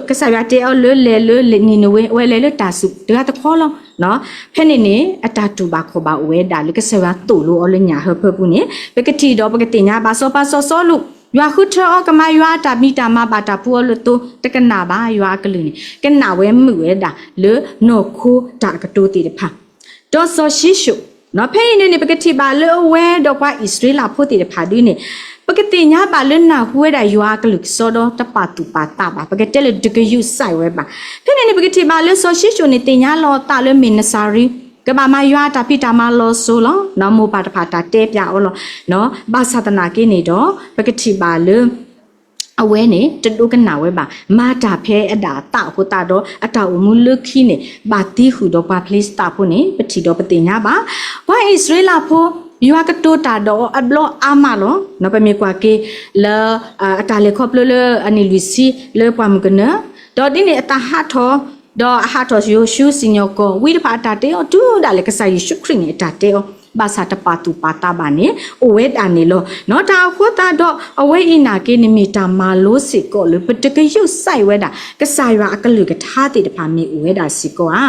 ကစၢ်ယွၤတဲအီၤလၢလဲၤလၢနံၤနဝ့ အဝဲလဲၤလၢတၢ်စူၢ်တဂၤတခီလီၤ. ဖဲန့ၣ်န့ၣ် အတၢ်တူၢ်ဘၣ်ခီၣ်ဘၣ်အိၣ်ဝဲဒၣ်လၢကစၢ်ယွၤသိၣ်လိအီၤလၢညၣ်ဟၢဖၢပူၤန့ၣ် ပကထံၣ်ဒီးပကသ့ၣ်ညါဘၣ် စီၤပၤစီၤစီလူး ယွၤဃုထၢအီၤကမၤယွၤအတၢ်ဘံၣ်တၢ်မၤဘၣ်တၢ်ဖှူအီၤလၢသိ တကနၣ်ဘၣ်ယွၤအကလုၢ်န့ၣ် ကနၣ်ဝဲမုာ်ဝဲဒၣ်လၢနီၢ်ခိတၢ်အကတိၤသ့ၣ်တဖၣ် ဒီးစီၤၡံၣ်ၡိၣ်, ဖဲအံၤန့ၣ်န့ၣ် ပကထံၣ်ဘၣ်လၢအဝဲဒီးပှၤအံၣ်စရ့လးဖိသ့ၣ်တဖၣ်ဒုန့ၣ် ပကသ့ၣ်ညါဘၣ်လၢနၢ်ဟူဝဲဒၣ်ယွၤအကလုၢ်ကစီဒီးတပာ်သူၣ်ပာ်သးဘၣ်, ပကတဲလၢတကယူးစဲးဝဲဘၣ်. ဖဲန့ၣ်န့ၣ် ပကထံၣ်ဘၣ်လၢစီၤၡံၣ်ၡိၣ်န့ၣ် သ့ၣ်ညါလီၤအသးလၢမ့ၢ်နစၤရ့း, ကဘၣ်မၤယွၤအတၢ်ဖံးတၢ်မၤလီၤစိၤလီၤ. မိၢ်ပၢ်တဖၣ်တၢ်တဲပျးအီၤလီၤ. ဘၣ်ဆၣ်သနာ်က့န့ၣ်ဒီး ပကထံၣ်ဘၣ်လၢ အဝဲန့ၣ် တဒိကနၣ်ဝဲဘၣ်, မၤတၢ်ဖဲအဒၣ်အသးအဃိသတးဒီး အတၢ်အိၣ်မူလၢခံန့ၣ် ဘၣ်သံဃုာ်ဒီးပှၤဖလ့ၡသးဖိန့ၣ် ပထံၣ်ဒီးပသ့ၣ်ညါဘၣ်. ပှၤအံၣ်စရ့လးဖိ ယွၤကတိၤတၢ်ဒီးအီၤအဘျီအါမးလီၤ. ပမ့ၢ်ကွၢ်က့ၤလၢ အတၢ်လဲၤခီဖျိလၢအနံၣ်လွံၢ်ဆံလၢပှၢ်မုၢ်ကနၢ, ဒီးဒ်န့ၣ်အသးဟးထီၣ်, ဒီးအဟးထီၣ်ယိၤၡူစံၣ်ညီၣ်ကွီၢ် ဝံတဖၣ်အတၢ်တဲအီၤ တုၤဒၣ်လဲာ်ကစၢ်ယ့ၣ်ၡူးခရံာ်န့ၣ်အတၢ်တဲအီၤ ဘၣ်ဆၣ်တပာ်သူၣ်ပာ်သးဘၣ်န့ၣ် အိၣ်ဝဲဒၣ်န့ၣ်လီၤ. တၢ်အဃိသတးဒီး အဝဲအံၤနာ်က့န့ၣ် မ့ၢ်တၢ်မၤလိစ့ၢ်ကီးလၢ ပတကယူးစဲးဝဲဒၣ် ကစၢ်ယွၤအကလုၢ်ကထါသ့ၣ်တဖၣ်မ့ၢ်အိၣ်ဝဲဒၣ်စ့ၢ်ကီးဧါ.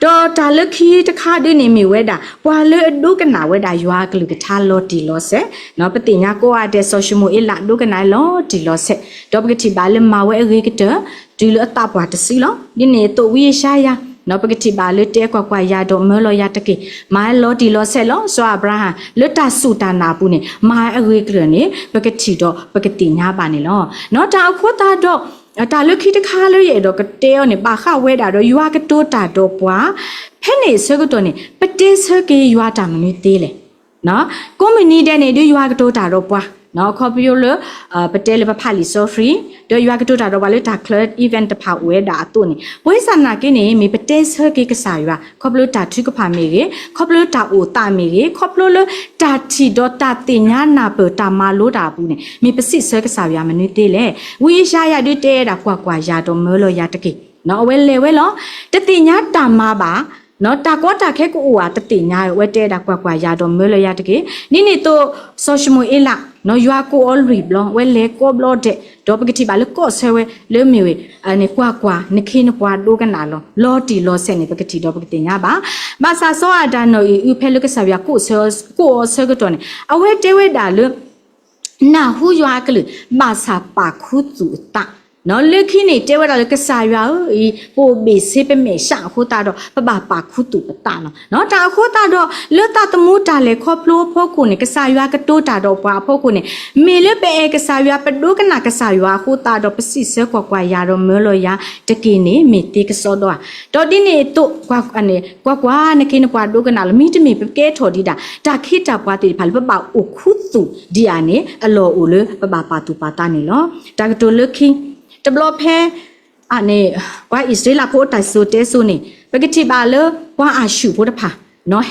ဒီးတၢ်လၢခံတခါဒုန့ၣ်မ့ၢ်ဝဲဒၣ် ပှၤလၢအဒိကနၣ်ဝဲဒၣ်ယွၤအကလုၢ်ကထါလီၤတံၢ်လီၤဆဲး, ပသ့ၣ်ညါကိးဂၤဒဲး စီၤၡမူၤအ့လးဒိကနၣ်လီၤတံၢ်လီၤဆဲး, ဒီးပကထံၣ်ဘၣ်လၢမၤဝဲအဂ့ၤကတၢၢ် တုၤလၢအသးပှၢ်တစုလီၤ. ဒ်န့ၣ်အသိးဝံယၡါယၤ ပကထံၣ်ဘၣ်လၢတဲကွၢ်ကွၢ်ယၤဒီးမၢလီၤယၤတက့ၢ်, မၤလီၤတံၢ်လီၤဆဲးလီၤ. စီၤအၤဘြၤဟၣ် လၢတၢ်စူၢ်တၢ်နာ်အပူၤန့ၣ် မၤအဂ့ၤကတၢၢ်န့ၣ် ပကထံၣ်ဒီးပကသ့ၣ်ညါဘၣ်န့ၣ်လီၤ. တၢ်အဃိသတးဒီး တၢ်လၢခံတခါလၢယအဲၣ်ဒိးကတဲအီၤန့ၣ် ဘၣ်ဃးဝဲဒၣ်ဒီးယွၤကတိၤတၢ်ဒီးပှၤ, ဖဲန့ၣ်အဆၢကတီၢ်န့ၣ် ပတဲဆၢက့ၤယွၤတၢ်မနုၤသ့လဲၣ်. ကိးမုၢ်နံၤဒဲးန့ၣ် ဒုးယွၤကတိၤတၢ်ဒီးပှၤ ခီဖျိလၢ ပတဲလၢပဖးလံာ်စီဆှံ ဒီးယွၤကတိၤတၢ်ဒီးပှၤလၢတၢ်ချၢ event တဖၣ်အိၣ်ဝဲဒၣ်အသိးန့ၣ် ပဝဲဆၣ်သနာ်က့န့ၣ် မ့ၢ်ပတဲဆၢက့ၤကစၢ်ယွၤ ခီဖျိတၢ်ထုကဖၣ်မ့ၢ်ဂ့ၤ, ခီဖျိတၢ်အိၣ်သးမ့ၢ်ဂ့ၤ, ခီဖျိလၢတၢ်ထံၣ်ဒီးတၢ်သ့ၣ်ညါနၢ်ပၢၢ်တၢ်မၤလိတၢ်အပူၤန့ၣ် မ့ၢ်ပစံးဆၢကစၢ်ယွၤမနုၤသ့လဲၣ်. ဝံယၡါယၤဒုးတဲဝဲဒၣ် ကွၢ်ကွၢ်ယၤဒီးမၢလီၤယၤတက့ၢ်. အဝဲလဲၤဝဲလီၤ. တသ့ၣ်ညါတၢ်မၤဘၣ် တၢ်ကီတၢ်ခဲကအိၣ်ဧါ တသ့ၣ်ညါ, အဝဲတဲဝဲဒၣ် ကွၢ်ကွၢ်ယၤဒီးမၢလီၤယၤတက့ၢ်. ဒ်န့ၣ်အသိး စီၤၡမူၤအ့လး ယွၤကိးအီၤလွံၢ်ဘျီ, အဝဲလဲၤကိးဘျီဒဲး, ဒီးပကထံၣ်ဘၣ်လၢကီၢ်ဆၢဝဲလၢမ့ၢ်ဝဲ ကွၢ်ကွၢ်, နခ့နပှၤဒိကနၣ်လီၤ, လီၤတံၢ်လီၤဆဲးန့ၣ် ပကထံၣ်ဒီးပကသ့ၣ်ညါဘၣ်. ဘၣ်ဆၣ်စီၤအၤဒၣ်နီၢ်အံၤအု ဖဲလၢကစၢ်ယွၤကိးအီၤဆၢကတီၢ်န့ၣ် အဝဲတဲဝဲဒၣ်လၢ နၢ်ဟူယွၤအကလုၢ် ဘၣ်ဆၣ်ပာ်ခူသူၣ်အသး, လၢခံန့ၣ်တဲဝဲဒၣ်လၢကစၢ်ယွၤဧၢ, ပအိၣ်ဘ့ၣ်ဆ့ပမဲာ်ဆှးအဃိသတးဒီး ပဘၣ်ပာ်ခူသူၣ်ပသးလီၤ. တၢ်အဃိသတးဒီး လၢသးသမူတၢ်လဲၤခီဖျိအဖီခိၣ်န့ၣ် ကစၢ်ယွၤကတိၤတၢ်ဒီးပှၤအဖီခိၣ်န့ၣ် မ့ၢ်လၢပအဲၣ်ကစၢ်ယွၤ ပဒိကနၣ်ကစၢ်ယွၤအဃိသတးဒီး ပစံးဆၢကွၢ်ကွၢ်ယၤဒီးမၢလီၤယၤတက့ၢ်န့ၣ် မ့ၢ်သ့ကစီဒီဧါ. ဒီးဒ်န့ၣ်အသိး ကွၢ်ကွၢ် နခ့နပှၤဒိကနၣ်လီၤ. မ့တမ့ၢ်ပကဲထီၣ်ဒံးဒၣ် တၢ်ခ့တၢ်ပှၤသ့ၣ်တဖၣ်လၢပဘၣ်အိၣ်ခူသူၣ်ဒံးဧါန့ၣ် အလီၢ်အိၣ်လၢပဘၣ်ပာ်သူၣ်ပာ်သးန့ၣ်လီၤ. တၢ်ကတိၤလၢခံ တဘျီဖဲ ပှၤအံၣ်စရ့လးဖိအတၢ်စိၤတဲစိၤန့ၣ် ပကထံၣ်ဘၣ်လၢပှၤအၤၡူၢ်ဖိတဖၣ်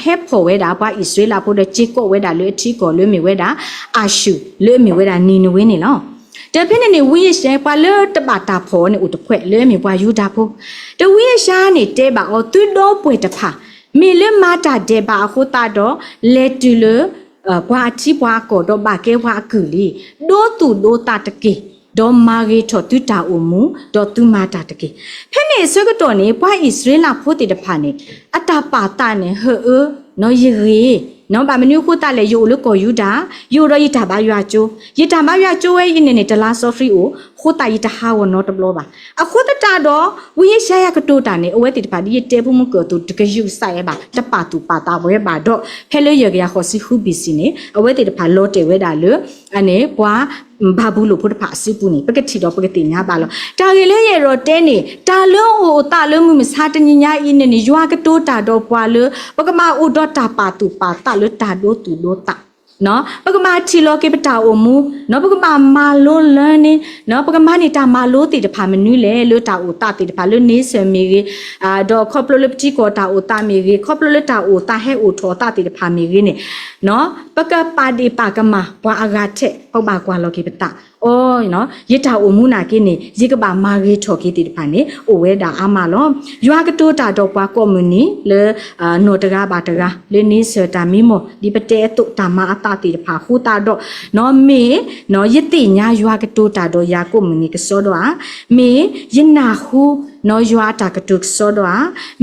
ဟဲဖီၣ်ဝဲဒၣ်ပှၤအံၣ်စရ့လးဖိဒီးစ့ၢ်ကီးဝဲဒၣ်လၢအထံကီၢ်လၢအမ့ၢ်ဝဲဒၣ် အၤၡူၢ် လၢအမ့ၢ်ဝဲဒၣ်နံၤနဝ့န့ၣ်လီၤ. ဒီးဖဲန့ၣ်န့ၣ် ဝံယၡါယၤ ပှၤလၢတဘၣ်တၢ်ဖီၣ်န့ၣ်အိၣ်တဖှဲးလၢအမ့ၢ်ပှၤယူဒၤဖိ ဒီးဝံယၡါယၤန့ၣ်တဲဘၣ်အီၤ သုဒီပုၢ်ဝဲၢ်တဖၣ် မ့ၢ်လၢမၤတၢ်ဒဲးဘးအဃိသတးဒီး လဲၤတုၤလၢ ပှၤအထံပှၤအကီၢ်ဒီးဘၣ်ကဲပှၤအကုၢ်လံ. ဒိသူၣ်ဒိသးတက့ၢ်, ဒီးမၤဂ့ၤထီၣ်သုတၢ်အိၣ်မူ ဒီးသုမၤတၢ်တက့ၢ်. ဖဲန့ၣ်အဆၢကတီၢ်န့ၣ် ပှၤအံၣ်စရ့လးဖိသ့ၣ်တဖၣ်န့ၣ် အတၢ်ပာ်သးန့ၣ် ဟၢအၢ ယဂ့ၤ ဘၣ်မနုၤအဃိသတးလဲၣ် ယအိၣ်လၢကီၢ်ယူဒၤ, ယအိၣ်ဒီးယတၢ်ဘါယွၤကၠိ, ယတၢ်ဘါယွၤကၠိဝဲအံၤန့ၣ်န့ၣ် တလါစီဆှံအိၣ်, အဃိသတးယတဟးဂီၤနီတဘျီဘၣ်. အဃိသတးဒီး ဝံယၡါယၤကတိၤတၢ်န့ၣ် အဝဲသ့ၣ်တဖၣ်ဒ်ယတဲဖိမုၢ်ကၢၢ်အသိး တကယူးကစၢ်ယဲဘၣ်, တပာ်သူၣ်ပာ်သးဝဲဘၣ်ဒီး ဖဲလၢယဲၢ်ကယၤဃိးဆံဃု ဘီၣ်စံၣ်န့ၣ် အဝဲသ့ၣ်တဖၣ်လီၤတဲာ်ဝဲဒၣ်လၢ ပှၤ ဘၤဘူလိၣ်ဖိတဖၣ်အစုပူၤန့ၣ် ပကထံၣ်ဒီးပကသ့ၣ်ညါဘၣ်လီၤ. တၢ်ဂ့ၢ်လၢယအဲၣ်ဒိးတဲန့ၣ် တၢ်လၢအအိၣ်အသးလၢမုၢ်မဆါတနံၤညါအံၤန့ၣ်န့ၣ် ယွၤကတိၤတၢ်ဒီးပှၤလၢ ပကဘၣ်အိၣ်ဒီးတၢ်ပာ်သူၣ်ပာ်သးလၢတၢ်ဒိသူၣ်ဒိသး ပကဘၣ်ထံၣ်လီၤက့ၤပတၢ်အိၣ်မူ, ပကဘၣ်မၤလိလၢန့ၣ်, ပကမၤန့ၢ်တၢ်မၤလိသ့ၣ်တဖၣ်မနုၤလဲၣ် လၢတၢ်အိၣ်သးသ့ၣ်တဖၣ်လၢန့ဆၢၣ်မ့ၢ်ဂ့ၤ, ဒီးခီဖျိလၢပထံကီၢ်တၢ်အိၣ်သးမ့ၢ်ဂ့ၤ, ခီဖျိလၢတၢ်အိၣ်သးဟဲအိၣ်ထီၣ်အသးသ့ၣ်တဖၣ်မ့ၢ်ဂ့ၤန့ၣ်, ပကပာ်ဒ့ၣ်ပာ်ကမၣ်ပှၤအဂၤထဲ ပကဘၣ်ကွၢ်လီၤက့ၤပသး, အိ, ယတၢ်အိၣ်မူနာ်က့န့ၣ် ယကဘၣ်မၤဂ့ၤထီၣ်က့ၤသ့ၣ်တဖၣ်န့ၣ် အိၣ်ဝဲဒၣ်အါမးလီၤ. ယွၤကတိၤတၢ်ဒီးပှၤကိးမုၢ်နံၤလၢ နီၢ်တဂၤဘၣ်တဂၤ လၢန့ဆၢၣ်တၢ်မံမီၢ် ဒ်ပတဲအသိးတၢ်မၤအသးသ့ၣ်တဖၣ်အဃိသတးဒီး, မ့ၢ်ယသ့ၣ်ညါယွၤကတိၤတၢ်ဒီးယၤကိးမုၢ်နံၤကစီဒီဧါ, မ့ၢ်ယနၢ်ဟူယွၤအတၢ်ကတိၤကစီဒီဧါ,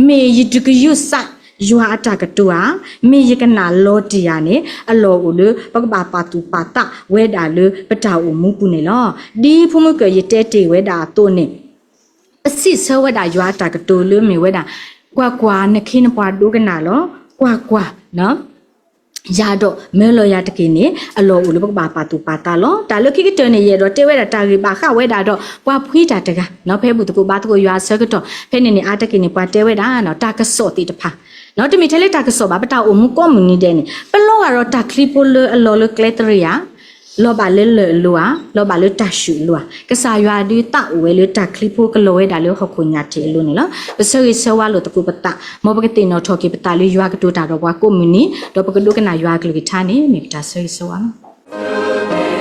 မ့ၢ်ယဒုးကယုၢ်စးယွၤအတၢ်ကတိၤဧါ, မ့ၢ်ယကနၣ်လီၤတံၢ်ဧါန့ၣ် အလီၢ်အိၣ်လၢပကဘၣ်ပာ်သူၣ်ပာ်သးဝဲဒၣ်လၢပတၢ်အိၣ်မူပူၤန့ၣ်လီၤ. ဒ်ဖိမုၣ်ကၢၢ်ယတဲတ့ၢ်ဝဲဒၣ်အသိးန့ၣ် ပစံးဆၢဝဲဒၣ်ယွၤအတၢ်ကတိၤလၢမ့ၢ်ဝဲဒၣ်, ကွၢ်ကွၢ်, နခ့နပှၤဒိကနၣ်လီၤ. ကွၢ်ကွၢ်, ယၤဒီးမၢလီၤယၤတက့ၢ်န့ၣ် အလီၢ်အိၣ်လၢပကဘၣ်ပာ်သူၣ်ပာ်သးလီၤ. တၢ်လၢခံကတၢၢ်န့ၣ် ယအဲၣ်ဒိးတဲဝဲဒၣ်တၢ်ဂ့ၢ်ဘၣ်ဃးဝဲဒၣ်ဒီး ပှၤဖှံတၢ်တဂၤ, ဖဲဘူၣ်သကိးဘါသကိးယွၤအဆၢကတီၢ်, ဖဲန့ၣ်န့ၣ် အါတက့ၢ်န့ၣ် ပှၤတဲဝဲဒၣ် တၢ်ကစီၣ်သ့ၣ်တဖၣ်, တမ့ၢ်ထဲလၢတၢ်ကစီၣ်ဘၣ် ပတၢ်အိၣ်မူကိးမုၢ်နံၤဒဲးန့ၣ် ပလီၤဂာ်ဒီးတၢ်ချံဖိလၢအလီၢ်လၢကျဲသရ့ဧါ, လီၤဘၣ်လၢလၢၢ်အလိၤဧါ, လီၤဘၣ်လၢတၢ်ဆူၣ်အလိၤဧါ, ကစၢ်ယွၤဒုးသးအိၣ်ဝဲလၢတၢ်ချံဖိကလီၤဝဲဒၣ်လၢဟီၣ်ခိၣ်ညၣ်ထံးအလိၤန့ၣ်လီၤ. ပဆၢဂ့ၤဆၢဝါလိာ်သကိးပသး, မ်ပကသ့ၣ်နီၣ်ထီၣ်က့ၤပသးလၢယွၤကတိၤတၢ်ဒီးပှၤကိးမုၢ်နံၤ, ဒီးပကဒိကနၣ်ယွၤအကလုၢ်ကထါန့ၣ် မ့ၢ်ပတၢ်ဆၢဂ့ၤဆၢဝါလီၤ.